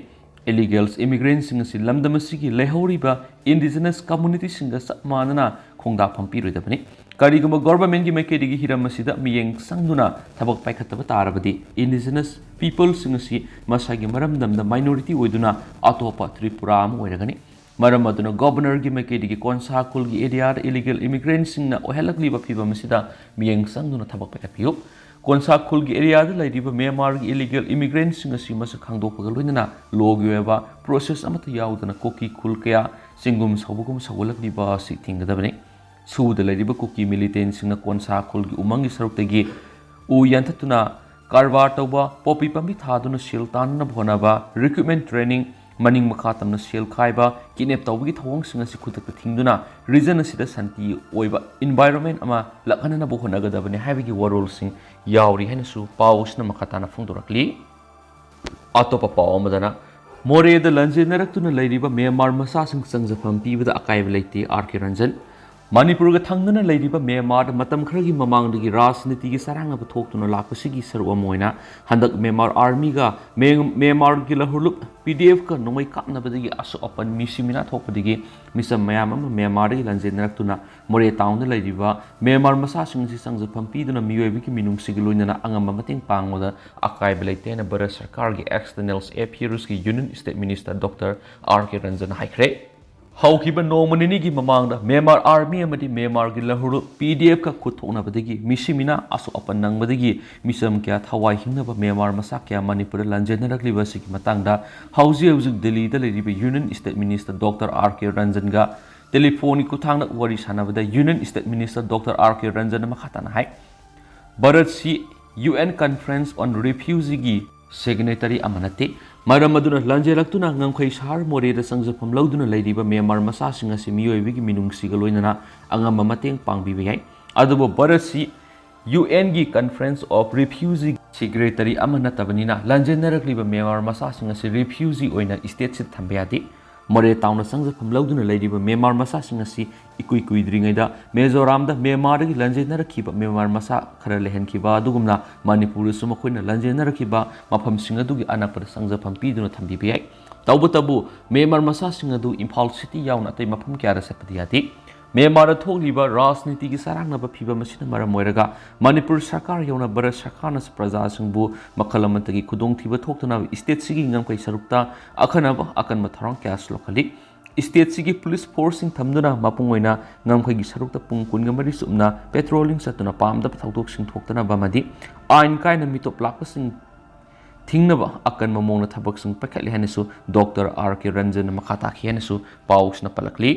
Illegal immigrant ꯁꯤꯡ ꯑꯁꯤ ꯂꯝꯗꯝ ꯑꯁꯤꯒꯤ ꯂꯩꯍꯧꯔꯤꯕ indigenous community ꯁꯤꯡꯒ ꯆꯞ ꯃꯥꯟꯅꯅ ꯈꯣꯡꯗꯥꯐꯝ ꯄꯤꯔꯣꯏꯗꯕꯅꯤ꯫ ꯀꯔꯤꯒꯨꯝꯕ government ꯀꯤ ꯃꯥꯏꯀꯩꯗꯒꯤ ꯍꯤꯔꯝ ꯑꯁꯤꯗ ꯃꯤꯠꯌꯦꯡ ꯆꯪꯗꯨꯅ ꯊꯕꯛ ꯄꯥꯏꯈꯠꯇꯕ ꯇꯥꯔꯕꯗꯤ indigenous people ꯁꯤꯡ ꯑꯁꯤ ꯃꯁꯥꯒꯤ ꯃꯔꯝꯗꯝꯗ minority ꯑꯣꯏꯗꯨꯅ ꯑꯇꯣꯞꯄ ꯇ꯭ꯔꯤꯄꯨꯔꯥ ꯑꯃ ꯑꯣꯏꯔꯒꯅꯤ꯫ ꯃꯔꯝ ꯑꯗꯨꯅ governor ꯒꯤ ꯃꯥꯏꯀꯩꯗꯒꯤ ꯀꯣꯟꯁꯥ ꯈꯨꯜꯒꯤ area ꯗ illegal immigrant ꯁꯤꯡꯅ ꯑꯣꯏꯍꯜꯂꯛꯂꯤꯕ ꯐꯤꯚꯝ ꯑꯁꯤꯗ ꯃꯤꯠꯌꯦꯡ ꯆꯪꯗꯨꯅ ꯊꯕꯛ ꯄꯥꯏꯈꯠꯄꯤꯌꯨ꯫ ꯀꯣꯟꯁꯥ ꯈꯨꯜꯒꯤ ꯑꯦꯔꯤꯌꯥꯗ ꯂꯩꯔꯤꯕ ꯃ꯭ꯌꯥꯟꯃꯥꯔꯒꯤ ꯏꯂꯤꯒꯦꯜ ꯏꯃꯤꯒ꯭ꯔꯦꯟꯁꯤꯡ ꯑꯁꯤ ꯃꯁꯛ ꯈꯪꯗꯣꯛꯄꯒ ꯂꯣꯏꯅꯅ ꯂꯣꯒꯤ ꯑꯣꯏꯕ ꯄ꯭ꯔꯣꯁꯦꯁ ꯑꯃꯠꯇ ꯌꯥꯎꯗꯅ ꯀꯨꯀꯤ ꯈꯨꯜ ꯀꯌꯥ ꯆꯤꯡꯒꯨꯝ ꯁꯧꯕꯒꯨꯝ ꯁꯧꯒꯠꯂꯛꯂꯤꯕ ꯑꯁꯤ ꯊꯤꯡꯒꯗꯕꯅꯤ꯫ ꯁꯨꯕꯗ ꯂꯩꯔꯤꯕ ꯀꯨꯀꯤ ꯃꯤꯂꯤꯇꯦꯟꯁꯤꯡꯅ ꯀꯣꯟꯁꯥ ꯈꯨꯜꯒꯤ ꯎꯃꯪꯒꯤ ꯁꯔꯨꯛꯇꯒꯤ ꯎ ꯌꯥꯟꯊꯠꯇꯨꯅ ꯀꯔꯕꯥꯔ ꯇꯧꯕ, ꯄꯣꯄꯤ ꯄꯥꯝꯕꯤ ꯊꯥꯗꯨꯅ ꯁꯦꯜ ꯇꯥꯟꯅꯅꯕ ꯍꯣꯠꯅꯕ, ꯔꯤꯀ꯭ꯔꯨꯠꯃꯦꯟ ꯇ꯭ꯔꯦꯅꯤꯡ, ꯃꯅꯤꯡ ꯃꯈꯥ ꯇꯝꯅ ꯁꯦꯜ ꯈꯥꯏꯕ, ꯀꯤꯗꯅꯦꯞ ꯇꯧꯕꯒꯤ ꯊꯧꯑꯣꯡꯁꯤꯡ ꯑꯁꯤ ꯈꯨꯗꯛꯇ ꯊꯤꯡꯗꯨꯅ ꯔꯤꯖꯟ ꯑꯁꯤꯗ ꯁꯥꯟꯇꯤ ꯑꯣꯏꯕ ꯏꯟꯚꯥꯏꯔꯣꯟꯃꯦꯟ ꯑꯃ ꯂꯥꯛꯍꯟꯅꯅꯕ ꯍꯣꯠꯅꯒꯗꯕꯅꯤ ꯍꯥꯏꯕꯒꯤ ꯋꯥꯔꯣꯜꯁꯤꯡ ꯌꯥꯎꯔꯤ ꯍꯥꯏꯅꯁꯨ ꯄꯥꯎ ꯑꯁꯤꯅ ꯃꯈꯥ ꯇꯥꯅ ꯐꯣꯡꯗꯣꯔꯛꯂꯤ꯫ ꯑꯇꯣꯞꯄ ꯄꯥꯎ ꯑꯃꯗꯅ, ꯃꯣꯔꯦꯗ ꯂꯥꯟꯖꯦꯟꯅꯔꯛꯇꯨꯅ ꯂꯩꯔꯤꯕ ꯃ꯭ꯌꯥꯟꯃꯥꯔ ꯃꯆꯥꯁꯤꯡ ꯆꯪꯖꯐꯝ ꯄꯤꯕꯗ ꯑꯀꯥꯏꯕ ꯂꯩꯇꯦ, ꯑꯥꯔ ꯀꯦ ꯔꯟꯖꯟ꯫ ꯃꯅꯤꯄꯨꯔꯒ ꯊꯪꯅꯅ ꯂꯩꯔꯤꯕ ꯃ꯭ꯌꯥꯟꯃꯥꯔꯗ ꯃꯇꯝ ꯈꯔꯒꯤ ꯃꯃꯥꯡꯗꯒꯤ ꯔꯥꯖꯅꯤꯇꯤꯒꯤ ꯆꯔꯥꯡꯅꯕ ꯊꯣꯛꯇꯨꯅ ꯂꯥꯛꯄꯁꯤꯒꯤ ꯁꯔꯨꯛ ꯑꯃ ꯑꯣꯏꯅ ꯍꯟꯗꯛ ꯃ꯭ꯌꯥꯟꯃꯥꯔ ꯑꯥꯔꯃꯤꯒ ꯃ꯭ꯌꯥꯟ-, ꯃ꯭ꯌꯥꯟꯃꯥꯔꯒꯤ ꯂꯍꯨꯔꯂꯨꯞ ꯄꯤ ꯗꯤ ꯑꯦꯐꯀ ꯅꯣꯡꯃꯩ ꯀꯥꯞꯅꯕꯗꯒꯤ ꯑꯁꯣꯛ ꯑꯄꯟ ꯃꯤꯁꯤ ꯃꯤꯅꯥ ꯊꯣꯛꯄꯗꯒꯤ ꯃꯤꯆꯝ ꯃꯌꯥꯝ ꯑꯃ ꯃ꯭ꯌꯥꯟꯃꯥꯔꯗꯒꯤ ꯂꯥꯟꯖꯦꯟꯅꯔꯛꯇꯨꯅ ꯃꯣꯔꯦ ꯇꯥꯎꯟꯗ ꯂꯩꯔꯤꯕ ꯃ꯭ꯌꯥꯟꯃꯥꯔ ꯃꯆꯥꯁꯤꯡ ꯑꯁꯤ ꯆꯪꯖꯐꯝ ꯄꯤꯗꯨꯅ ꯃꯤꯑꯣꯏꯕꯒꯤ ꯃꯤꯅꯨꯡꯁꯤꯒ ꯂꯣꯏꯅꯅ ꯑꯉꯝꯕ ꯃꯇꯦꯡ ꯄꯥꯡꯕꯗ ꯑꯀꯥꯏꯕ ꯂꯩꯇꯦ ꯍꯥꯏꯅ ꯚꯥꯔꯠ ꯁꯔꯀꯥꯔꯒꯤ ꯑꯦꯛꯁꯇꯔꯅꯦꯜ ꯑꯦꯐꯤꯌꯔꯁꯀꯤ union state minister doctor R K ꯔꯟꯖꯟꯅ ꯍꯥꯏꯈ꯭ꯔꯦ꯫ ꯍꯧꯈꯤꯕ ꯅꯣꯡꯃ ꯅꯤꯅꯤꯒꯤ ꯃꯃꯥꯡꯗ ꯃ꯭ꯌꯥꯟꯃꯥꯔ ꯑꯥꯔꯃꯤ ꯑꯃꯗꯤ ꯃ꯭ꯌꯥꯟꯃꯥꯔꯒꯤ ꯂꯍꯨꯔꯂꯨꯞ ꯄꯤ ꯗꯤ ꯑꯦꯐꯀ ꯈꯨꯠ ꯊꯣꯛꯅꯕꯗꯒꯤ ꯃꯤꯁꯤ ꯃꯤꯅꯥ ꯑꯁꯣꯛ ꯑꯄꯟ ꯅꯪꯕꯗꯒꯤ ꯃꯤꯆꯝ ꯀꯌꯥ ꯊꯋꯥꯏ ꯍꯤꯡꯅꯕ ꯃ꯭ꯌꯥꯟꯃꯥꯔ ꯃꯆꯥ ꯀꯌꯥ ꯃꯅꯤꯄꯨꯔꯗ ꯂꯥꯟꯖꯦꯟꯅꯔꯛꯂꯤꯕ ꯑꯁꯤꯒꯤ ꯃꯇꯥꯡꯗ ꯍꯧꯖꯤꯛ ꯍꯧꯖꯤꯛ ꯗꯤꯜꯂꯤꯗ ꯂꯩꯔꯤꯕ union state minister doctor R K ꯔꯟꯖꯟꯒ ꯇꯦꯂꯤꯐꯣꯟꯒꯤ ꯈꯨꯠꯊꯥꯡꯗ ꯋꯥꯔꯤ ꯁꯥꯟꯅꯕꯗ union state minister doctor R K ꯔꯟꯖꯟꯅ ꯃꯈꯥ ꯇꯥꯅ ꯍꯥꯏ, ꯚꯥꯔꯠꯁꯤ ꯌꯨ ꯑꯦꯟ Conference on Refugeeꯒꯤ ꯁꯤꯒꯅꯦꯇꯔꯤ ꯑꯃ ꯅꯠꯇꯦ꯫ ꯃꯔꯝ ꯑꯗꯨꯅ ꯂꯥꯟꯖꯦꯜꯂꯛꯇꯨꯅ ꯉꯝꯈꯩ ꯁꯍꯔ ꯃꯣꯔꯦꯗ ꯆꯪꯖꯐꯝ ꯂꯧꯗꯨꯅ ꯂꯩꯔꯤꯕ ꯃ꯭ꯌꯥꯟꯃꯥꯔ ꯃꯆꯥꯁꯤꯡ ꯑꯁꯤ ꯃꯤꯑꯣꯏꯕꯒꯤ ꯃꯤꯅꯨꯡꯁꯤꯒ ꯂꯣꯏꯅꯅ ꯑꯉꯝꯕ ꯃꯇꯦꯡ ꯄꯥꯡꯕꯤꯕ ꯌꯥꯏ꯫ ꯑꯗꯨꯕꯨ ꯚꯥꯔꯠꯁꯤ ꯌꯨ ꯑꯦꯟꯒꯤ Conference of Refugee ꯁꯤꯒꯅꯦꯇꯔꯤ ꯑꯃ ꯅꯠꯇꯕꯅꯤꯅ ꯂꯥꯟꯖꯦꯟꯅꯔꯛꯂꯤꯕ ꯃ꯭ꯌꯥꯟꯃꯥꯔ ꯃꯆꯥꯁꯤꯡ ꯑꯁꯤ ꯔꯤꯐ꯭ꯌꯨꯖꯤ ꯑꯣꯏꯅ ꯁ꯭ꯇꯦꯠꯁꯤꯗ ꯊꯝꯕ ꯌꯥꯗꯦ꯫ ꯃꯣꯔꯦ ꯇꯥꯎꯟꯗ ꯆꯪꯖꯐꯝ ꯂꯧꯗꯨꯅ ꯂꯩꯔꯤꯕ ꯃ꯭ꯌꯥꯟꯃꯥꯔ ꯃꯆꯥꯁꯤꯡ ꯑꯁꯤ ꯏꯀꯨꯏ ꯀꯨꯏꯗ꯭ꯔꯤꯉꯩꯗ ꯃꯤꯖꯣꯔꯥꯝꯗ ꯃ꯭ꯌꯥꯟꯃꯥꯔꯗꯒꯤ ꯂꯥꯟꯖꯦꯟꯅꯔꯛꯈꯤꯕ ꯃ꯭ꯌꯥꯟꯃꯥꯔ ꯃꯆꯥ ꯈꯔ ꯂꯩꯍꯟꯈꯤꯕ ꯑꯗꯨꯒꯨꯝꯅ ꯃꯅꯤꯄꯨꯔꯗꯁꯨ ꯃꯈꯣꯏꯅ ꯂꯥꯟꯖꯦꯟꯅꯔꯛꯈꯤꯕ ꯃꯐꯝꯁꯤꯡ ꯑꯗꯨꯒꯤ ꯑꯅꯛꯄꯗ ꯆꯪꯖꯐꯝ ꯄꯤꯗꯨꯅ ꯊꯝꯕꯤꯕ ꯌꯥꯏ꯫ ꯇꯧꯕꯇꯕꯨ ꯃ꯭ꯌꯥꯟꯃꯥꯔ ꯃꯆꯥꯁꯤꯡ ꯑꯗꯨ ꯏꯝꯐꯥꯜ ꯁꯤꯇꯤ ꯌꯥꯎꯅ ꯑꯇꯩ ꯃꯐꯝ ꯀꯌꯥꯗ ꯆꯠꯄꯗꯤ ꯌꯥꯗꯦ꯫ ꯃ꯭ꯌꯥꯟꯃꯥꯔꯗ ꯊꯣꯛꯂꯤꯕ ꯔꯥꯖꯅꯤꯇꯤꯒꯤ ꯆꯔꯥꯡꯅꯕ ꯐꯤꯚꯝ ꯑꯁꯤꯅ ꯃꯔꯝ ꯑꯣꯏꯔꯒ ꯃꯅꯤꯄꯨꯔ ꯁꯔꯀꯥꯔ ꯌꯧꯅ ꯚꯥꯔꯠ ꯁꯔꯀꯥꯔꯅꯁꯨ ꯄ꯭ꯔꯖꯥꯁꯤꯡꯕꯨ ꯃꯈꯜ ꯑꯃꯠꯇꯒꯤ ꯈꯨꯗꯣꯡꯊꯤꯕ ꯊꯣꯛꯇꯅꯕ ꯁ꯭ꯇꯦꯠꯁꯤꯒꯤ ꯉꯝꯈꯩ ꯁꯔꯨꯛꯇ ꯑꯈꯟꯅꯕ ꯑꯀꯟꯕ ꯊꯧꯔꯥꯡ ꯀꯌꯥꯁꯨ ꯂꯧꯈꯠꯂꯤ꯫ ꯁ꯭ꯇꯦꯠꯁꯤꯒꯤ ꯄꯨꯂꯤꯁ ꯐꯣꯔꯁꯁꯤꯡ ꯊꯝꯗꯨꯅ ꯃꯄꯨꯡ ꯑꯣꯏꯅ ꯉꯝꯈꯩꯒꯤ ꯁꯔꯨꯛꯇ ꯄꯨꯡ ꯀꯨꯟꯒ ꯃꯔꯤ ꯆꯨꯞꯅ ꯄꯦꯇ꯭ꯔꯣꯂꯤꯡ ꯆꯠꯇꯨꯅ ꯄꯥꯝꯗꯕ ꯊꯧꯗꯣꯛꯁꯤꯡ ꯊꯣꯛꯇꯅꯕ ꯑꯃꯗꯤ ꯑꯥꯏꯟ ꯀꯥꯏꯅ ꯃꯤꯇꯣꯞ ꯂꯥꯛꯄꯁꯤꯡ ꯊꯤꯡꯅꯕ ꯑꯀꯟꯕ ꯃꯑꯣꯡꯗ ꯊꯕꯛꯁꯤꯡ ꯄꯥꯏꯈꯠꯂꯤ ꯍꯥꯏꯅꯁꯨ ꯗꯣꯛꯇꯔ ꯑꯥꯔ ꯀꯦ ꯔꯟꯖꯟꯅ ꯃꯈꯥ ꯇꯥꯈꯤ ꯍꯥꯏꯅꯁꯨ ꯄꯥꯎꯁꯤꯅ ꯄꯜꯂꯛꯂꯤ꯫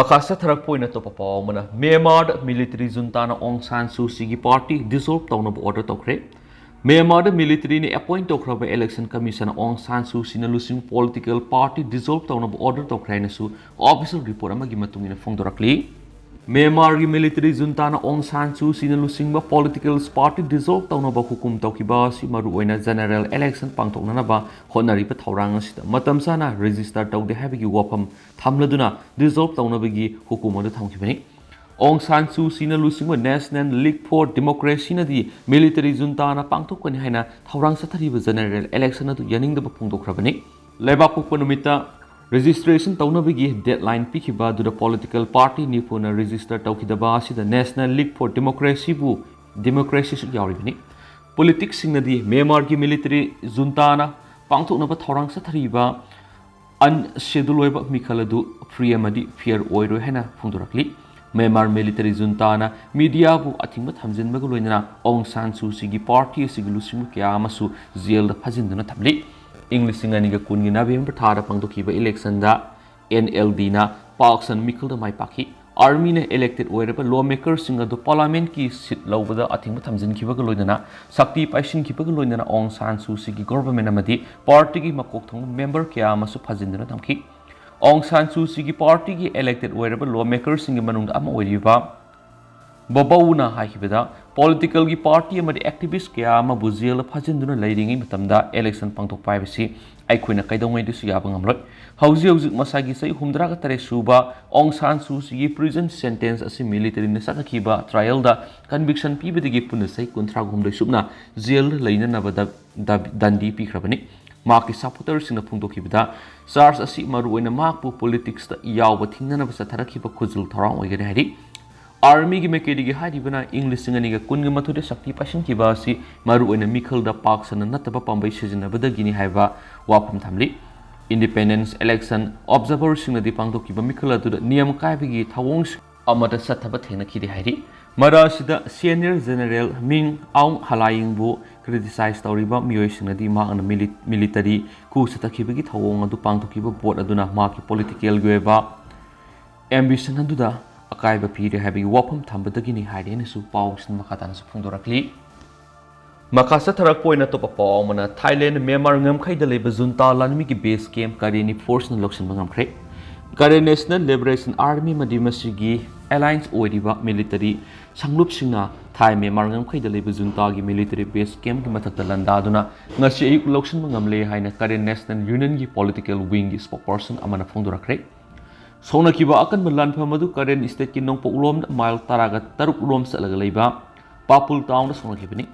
ꯃꯈꯥ ꯆꯠꯊꯔꯛꯄ ꯑꯣꯏꯅ ꯑꯇꯣꯞꯄ ꯄꯥꯎ ꯑꯃꯅ, ꯃ꯭ꯌꯥꯟꯃꯥꯔꯗ ꯃꯤꯂꯤꯇꯔꯤ ꯖꯨꯟꯇꯥꯅ ꯑꯣꯡ ꯁꯥꯟ ꯁꯨ ꯆꯤꯒꯤ ꯄꯥꯔꯇꯤ ꯗꯤꯖꯣꯜꯕ ꯇꯧꯅꯕ ꯑꯣꯔꯗꯔ ꯇꯧꯈ꯭ꯔꯦ꯫ ꯃ꯭ꯌꯥꯟꯃꯥꯔꯗ ꯃꯤꯂꯤꯇꯔꯤꯅ ꯑꯦꯄꯣꯏꯟꯠ ꯇꯧꯈ꯭ꯔꯕ ꯏꯂꯦꯛꯁꯟ ꯀꯃꯤꯁꯟ ꯑꯣꯡ ꯁꯥꯟ ꯁꯨ ꯆꯤꯅ ꯂꯨꯆꯤꯡꯕ ꯄꯣꯂꯤꯇꯤꯀꯦꯜ ꯄꯥꯔꯇꯤ ꯗꯤꯖꯣꯜꯕ ꯇꯧꯅꯕ ꯑꯣꯔꯗꯔ ꯇꯧꯈ꯭ꯔꯦ ꯍꯥꯏꯅꯁꯨ ꯑꯣꯐꯤꯁꯤꯌꯦꯜ ꯔꯤꯄꯣꯔꯠ ꯑꯃꯒꯤ ꯃꯇꯨꯡ ꯏꯟꯅ ꯐꯣꯡꯗꯣꯔꯛꯂꯤ꯫ ꯃ꯭ꯌꯥꯟꯃꯥꯔꯒꯤ ꯃꯤꯂꯤꯇꯔꯤ ꯖꯨꯟꯇꯥꯅ ꯑꯣꯡ ꯁꯥꯟ ꯁꯨ ꯆꯤꯅ ꯂꯨꯆꯤꯡꯕ ꯄꯣꯂꯤꯇꯤꯀꯦꯜ ꯄꯥꯔꯇꯤ ꯗꯤꯖꯣꯜꯕ ꯇꯧꯅꯕ ꯍꯨꯀꯨꯝ ꯇꯧꯈꯤꯕ ꯑꯁꯤ ꯃꯔꯨꯑꯣꯏꯅ ꯖꯦꯅꯔꯦꯜ ꯏꯂꯦꯛꯁꯟ ꯄꯥꯡꯊꯣꯛꯅꯅꯕ ꯍꯣꯠꯅꯔꯤꯕ ꯊꯧꯔꯥꯡ ꯑꯁꯤꯗ ꯃꯇꯝ ꯆꯥꯅ ꯔꯦꯖꯤꯁꯇꯔ ꯇꯧꯗꯦ ꯍꯥꯏꯕꯒꯤ ꯋꯥꯐꯝ ꯊꯝꯂꯗꯨꯅ ꯗꯤꯖꯣꯜꯕ ꯇꯧꯅꯕꯒꯤ ꯍꯨꯀꯨꯝ ꯑꯗꯨ ꯊꯝꯈꯤꯕꯅꯤ꯫ ꯑꯣꯡ ꯁꯥꯟ ꯁꯨ ꯆꯤꯅ ꯂꯨꯆꯤꯡꯕ National League for Democracyꯅꯗꯤ ꯃꯤꯂꯤꯇꯔꯤ ꯖꯨꯟꯇꯥꯅ ꯄꯥꯡꯊꯣꯛꯀꯅꯤ ꯍꯥꯏꯅ ꯊꯧꯔꯥꯡ ꯆꯠꯊꯔꯤꯕ ꯖꯦꯅꯔꯦꯜ ꯏꯂꯦꯛꯁꯟ ꯑꯗꯨ ꯌꯥꯅꯤꯡꯗꯕ ꯐꯣꯡꯗꯣꯛꯈ꯭ꯔꯕꯅꯤ꯫ ꯂꯩꯕꯥꯛꯄꯣꯛꯄ ꯅꯨꯃꯤꯠꯇ ꯔꯦꯖꯤꯁꯇ꯭ꯔꯦꯁꯟ ꯇꯧꯅꯕꯒꯤ ꯗꯦꯗꯂꯥꯏꯟ ꯄꯤꯈꯤꯕ ꯑꯗꯨꯗ ꯄꯣꯂꯤꯇꯤꯀꯦꯜ ꯄꯥꯔꯇꯤ ꯅꯤꯐꯨꯅ ꯔꯦꯖꯤꯁꯇꯔ ꯇꯧꯈꯤꯗꯕ ꯑꯁꯤꯗ National League for Democracyꯕꯨ, ꯗꯦꯃꯣꯀ꯭ꯔꯦꯁꯤꯁꯨ ꯌꯥꯎꯔꯤꯕꯅꯤ꯫ ꯄꯣꯂꯤꯇꯤꯛꯁꯁꯤꯡꯅꯗꯤ ꯃ꯭ꯌꯥꯟꯃꯥꯔꯒꯤ ꯃꯤꯂꯤꯇꯔꯤ ꯖꯨꯟꯇꯥꯅ ꯄꯥꯡꯊꯣꯛꯅꯕ ꯊꯧꯔꯥꯡ ꯆꯠꯊꯔꯤꯕ ꯑꯟꯁꯦꯗꯨꯜ ꯑꯣꯏꯕ ꯃꯤꯈꯜ ꯑꯗꯨ ꯐ꯭ꯔꯤ ꯑꯃꯗꯤ ꯐꯤꯌꯔ ꯑꯣꯏꯔꯣꯏ ꯍꯥꯏꯅ ꯐꯣꯡꯗꯣꯔꯛꯂꯤ꯫ ꯃ꯭ꯌꯥꯟꯃꯥꯔ ꯃꯤꯂꯤꯇꯔꯤ ꯖꯨꯟꯇꯥꯅ ꯃꯤꯗꯤꯌꯥꯕꯨ ꯑꯊꯤꯡꯕ ꯊꯝꯖꯤꯟꯕꯒ ꯂꯣꯏꯅꯅ ꯑꯣꯡ ꯁꯥꯟ ꯁꯨ ꯆꯤꯒꯤ ꯄꯥꯔꯇꯤ ꯑꯁꯤꯒꯤ ꯂꯨꯆꯤꯡꯕ ꯀꯌꯥ ꯑꯃꯁꯨ ꯖꯦꯜꯗ ꯐꯥꯖꯤꯟꯗꯨꯅ ꯊꯝꯂꯤ꯫ ꯏꯪ ꯂꯤꯁꯤꯡ ꯑꯅꯤꯒ ꯀꯨꯟꯒꯤ ꯅꯕꯦꯝꯕꯔ ꯊꯥꯗ ꯄꯥꯡꯊꯣꯛꯈꯤꯕ ꯏꯂꯦꯛꯁꯟꯗ ꯑꯦꯟ ꯑꯦꯜ ꯗꯤꯅ ꯄꯥꯛ ꯁꯟ ꯃꯤꯈꯜꯗ ꯃꯥꯏ ꯄꯥꯛꯈꯤ꯫ ꯑꯥꯔꯃꯤꯅ ꯏꯂꯦꯛꯇꯦꯗ ꯑꯣꯏꯔꯕ ꯂꯣ ꯃꯦꯀꯔꯁꯤꯡ ꯑꯗꯨ ꯄꯥꯔꯂꯥꯃꯦꯟꯠꯀꯤ ꯁꯤꯠ ꯂꯧꯕꯗ ꯑꯊꯤꯡꯕ ꯊꯝꯖꯤꯟꯈꯤꯕꯒ ꯂꯣꯏꯅꯅ ꯁꯛꯇꯤ ꯄꯥꯏꯁꯤꯟꯈꯤꯕꯒ ꯂꯣꯏꯅꯅ ꯑꯣꯡ ꯁꯥꯟ ꯁꯨ ꯆꯤꯒꯤ ꯒꯣꯚꯔꯟꯃꯦꯟꯠ ꯑꯃꯗꯤ ꯄꯥꯔꯇꯤꯒꯤ ꯃꯀꯣꯛ ꯊꯣꯡꯕ ꯃꯦꯝꯕꯔ ꯀꯌꯥ ꯑꯃꯁꯨ ꯐꯥꯖꯤꯟꯗꯨꯅ ꯊꯝꯈꯤ꯫ ꯑꯣꯡ ꯁꯥꯟ ꯁꯨ ꯆꯤꯒꯤ ꯄꯥꯔꯇꯤꯒꯤ ꯏꯂꯦꯛꯇꯦꯗ ꯑꯣꯏꯔꯕ ꯂꯣ ꯃꯦꯀꯔꯁꯤꯡꯒꯤ ꯃꯅꯨꯡꯗ ꯑꯃ ꯑꯣꯏꯔꯤꯕ ꯕꯣꯕꯧꯅ ꯍꯥꯏꯈꯤꯕꯗ, ꯄꯣꯂꯤꯇꯤꯀꯦꯜꯒꯤ ꯄꯥꯔꯇꯤ ꯑꯃꯗꯤ ꯑꯦꯛꯇꯤꯚꯤꯁ꯭ꯠ ꯀꯌꯥ ꯑꯃꯕꯨ ꯖꯦꯜꯗ ꯐꯥꯖꯤꯟꯗꯨꯅ ꯂꯩꯔꯤꯉꯩ ꯃꯇꯝꯗ ꯏꯂꯦꯛꯁꯟ ꯄꯥꯡꯊꯣꯛꯄ ꯍꯥꯏꯕꯁꯤ ꯑꯩꯈꯣꯏꯅ ꯀꯩꯗꯧꯉꯩꯗꯁꯨ ꯌꯥꯕ ꯉꯝꯂꯣꯏ꯫ ꯍꯧꯖꯤꯛ ꯍꯧꯖꯤꯛ ꯃꯁꯥꯒꯤ ꯆꯍꯤ ꯍꯨꯝꯗ꯭ꯔꯥꯒ ꯇꯔꯦꯠ ꯁꯨꯕ ꯑꯣꯡ ꯁꯥꯟ ꯁꯨ ꯆꯤꯒꯤ ꯄ꯭ꯔꯤꯖꯟ ꯁꯦꯟꯇꯦꯟꯁ ꯑꯁꯤ ꯃꯤꯂꯤꯇꯔꯤꯅ ꯆꯠꯊꯈꯤꯕ ꯇ꯭ꯔꯥꯏꯌꯦꯜꯗ ꯀꯟꯚꯤꯛꯁꯟ ꯄꯤꯕꯗꯒꯤ ꯄꯨꯟꯅ ꯆꯍꯤ ꯀꯨꯟꯊ꯭ꯔꯥ ꯍꯨꯝꯗꯣꯏ ꯁꯨꯞꯅ ꯖꯦꯜꯗ ꯂꯩꯅꯅꯕ ꯗ-, ꯗ-, ꯗꯟꯗꯤ ꯄꯤꯈ꯭ꯔꯕꯅꯤ꯫ ꯃꯍꯥꯛꯀꯤ ꯁꯄꯣꯔꯇꯔꯁꯤꯡꯅ ꯐꯣꯡꯗꯣꯛꯈꯤꯕꯗ, ꯆꯥꯔꯖ ꯑꯁꯤ ꯃꯔꯨꯑꯣꯏꯅ ꯃꯍꯥꯛꯄꯨ ꯄꯣꯂꯤꯇꯤꯛꯁꯇ ꯌꯥꯎꯕ ꯊꯤꯡꯅꯅꯕ ꯆꯠꯊꯔꯛꯈꯤꯕ ꯈꯨꯖꯤꯜ ꯊꯧꯔꯥꯡ ꯑꯣꯏꯒꯅꯤ ꯍꯥꯏꯔꯤ꯫ ꯑꯥꯔꯃꯤꯒꯤ ꯃꯥꯏꯀꯩꯗꯒꯤ ꯍꯥꯏꯔꯤꯕꯅ ꯏꯪ ꯂꯤꯁꯤꯡ ꯑꯅꯤꯒ ꯀꯨꯟꯒ ꯃꯥꯊꯣꯏꯗ ꯁꯛꯇꯤ ꯄꯥꯏꯁꯤꯟꯈꯤꯕ ꯑꯁꯤ ꯃꯔꯨꯑꯣꯏꯅ ꯃꯤꯈꯜꯗ ꯄꯥꯛ ꯁꯟꯅ ꯅꯠꯇꯕ ꯄꯥꯝꯕꯩ ꯁꯤꯖꯤꯟꯅꯕꯗꯒꯤꯅꯤ ꯍꯥꯏꯕ ꯋꯥꯐꯝ ꯊꯝꯂꯤ꯫ Independence election observerꯁꯤꯡꯅꯗꯤ ꯄꯥꯡꯊꯣꯛꯈꯤꯕ ꯃꯤꯈꯜ ꯑꯗꯨꯗ ꯅꯤꯌꯝ ꯀꯥꯏꯕꯒꯤ ꯊꯧꯑꯣꯡꯁꯤꯡ ꯑꯃꯠꯇ ꯆꯠꯊꯕ ꯊꯦꯡꯅꯈꯤꯗꯦ ꯍꯥꯏꯔꯤ꯫ ꯃꯔꯛ ꯑꯁꯤꯗ Senior General Min Aung Hlaingꯕꯨ criticize ꯇꯧꯔꯤꯕ ꯃꯤꯑꯣꯏꯁꯤꯡꯅꯗꯤ ꯃꯍꯥꯛꯅ ꯃꯤꯂꯤ-, military coup ꯆꯠꯊꯈꯤꯕꯒꯤ ꯊꯧꯑꯣꯡ ꯑꯗꯨ ꯄꯥꯡꯊꯣꯛꯈꯤꯕ vote ꯑꯗꯨꯅ ꯃꯍꯥꯛꯀꯤ politicalꯒꯤ ꯑꯣꯏꯕ ambition ꯑꯗꯨꯗ ꯑꯀꯥꯏꯕ ꯄꯤꯔꯦ ꯍꯥꯏꯕꯒꯤ ꯋꯥꯐꯝ ꯊꯝꯕꯗꯒꯤꯅꯤ ꯍꯥꯏꯔꯦꯅꯁꯨ ꯄꯥꯎꯁꯤꯡ ꯃꯈꯥ ꯇꯥꯅꯁꯨ ꯐꯣꯡꯗꯣꯔꯛꯂꯤ꯫ ꯃꯈꯥ ꯆꯠꯊꯔꯛꯄ ꯑꯣꯏꯅ ꯑꯇꯣꯞꯄ ꯄꯥꯎ ꯑꯃꯅ, ꯊꯥꯏꯂꯦꯟ ꯃ꯭ꯌꯥꯟꯃꯥꯔ ꯉꯝꯈꯩꯗ ꯂꯩꯕ ꯖꯨꯟꯇꯥ ꯂꯥꯟꯃꯤꯒꯤ base camp ꯀꯔꯦꯟꯒꯤ forceꯅ ꯂꯧꯁꯤꯟꯕ ꯉꯝꯈ꯭ꯔꯦ꯫ Karen National Liberation Army ꯑꯃꯗꯤ ꯃꯁꯤꯒꯤ alliance ꯑꯣꯏꯔꯤꯕ military ꯁꯪꯂꯨꯞꯁꯤꯡꯅ ꯊꯥꯏ ꯃ꯭ꯌꯥꯟꯃꯥꯔ ꯉꯝꯈꯩꯗ ꯂꯩꯕ ꯖꯨꯟꯇꯥꯒꯤ military base campꯀꯤ ꯃꯊꯛꯇ ꯂꯥꯟꯗꯥꯗꯨꯅ ꯉꯁꯤ ꯑꯌꯨꯛ ꯂꯧꯁꯤꯟꯕ ꯉꯝꯂꯦ ꯍꯥꯏꯅ Karen National Unionꯒꯤ political wingꯒꯤ spokesperson ꯑꯃꯅ ꯐꯣꯡꯗꯣꯔꯛꯈ꯭ꯔꯦ꯫ ꯁꯣꯛꯅꯈꯤꯕ ꯑꯀꯟꯕ ꯂꯥꯟꯐꯝ ꯑꯗꯨ ꯀꯔꯦꯟ stateꯀꯤ ꯅꯣꯡꯄꯣꯛꯂꯣꯝꯗ mile ꯇꯔꯥꯒ ꯇꯔꯨꯛ ꯂꯣꯝ ꯆꯠꯂꯒ ꯂꯩꯕ ꯄꯥꯄꯨꯜ townꯗ ꯁꯣꯛꯅꯈꯤꯕꯅꯤ꯫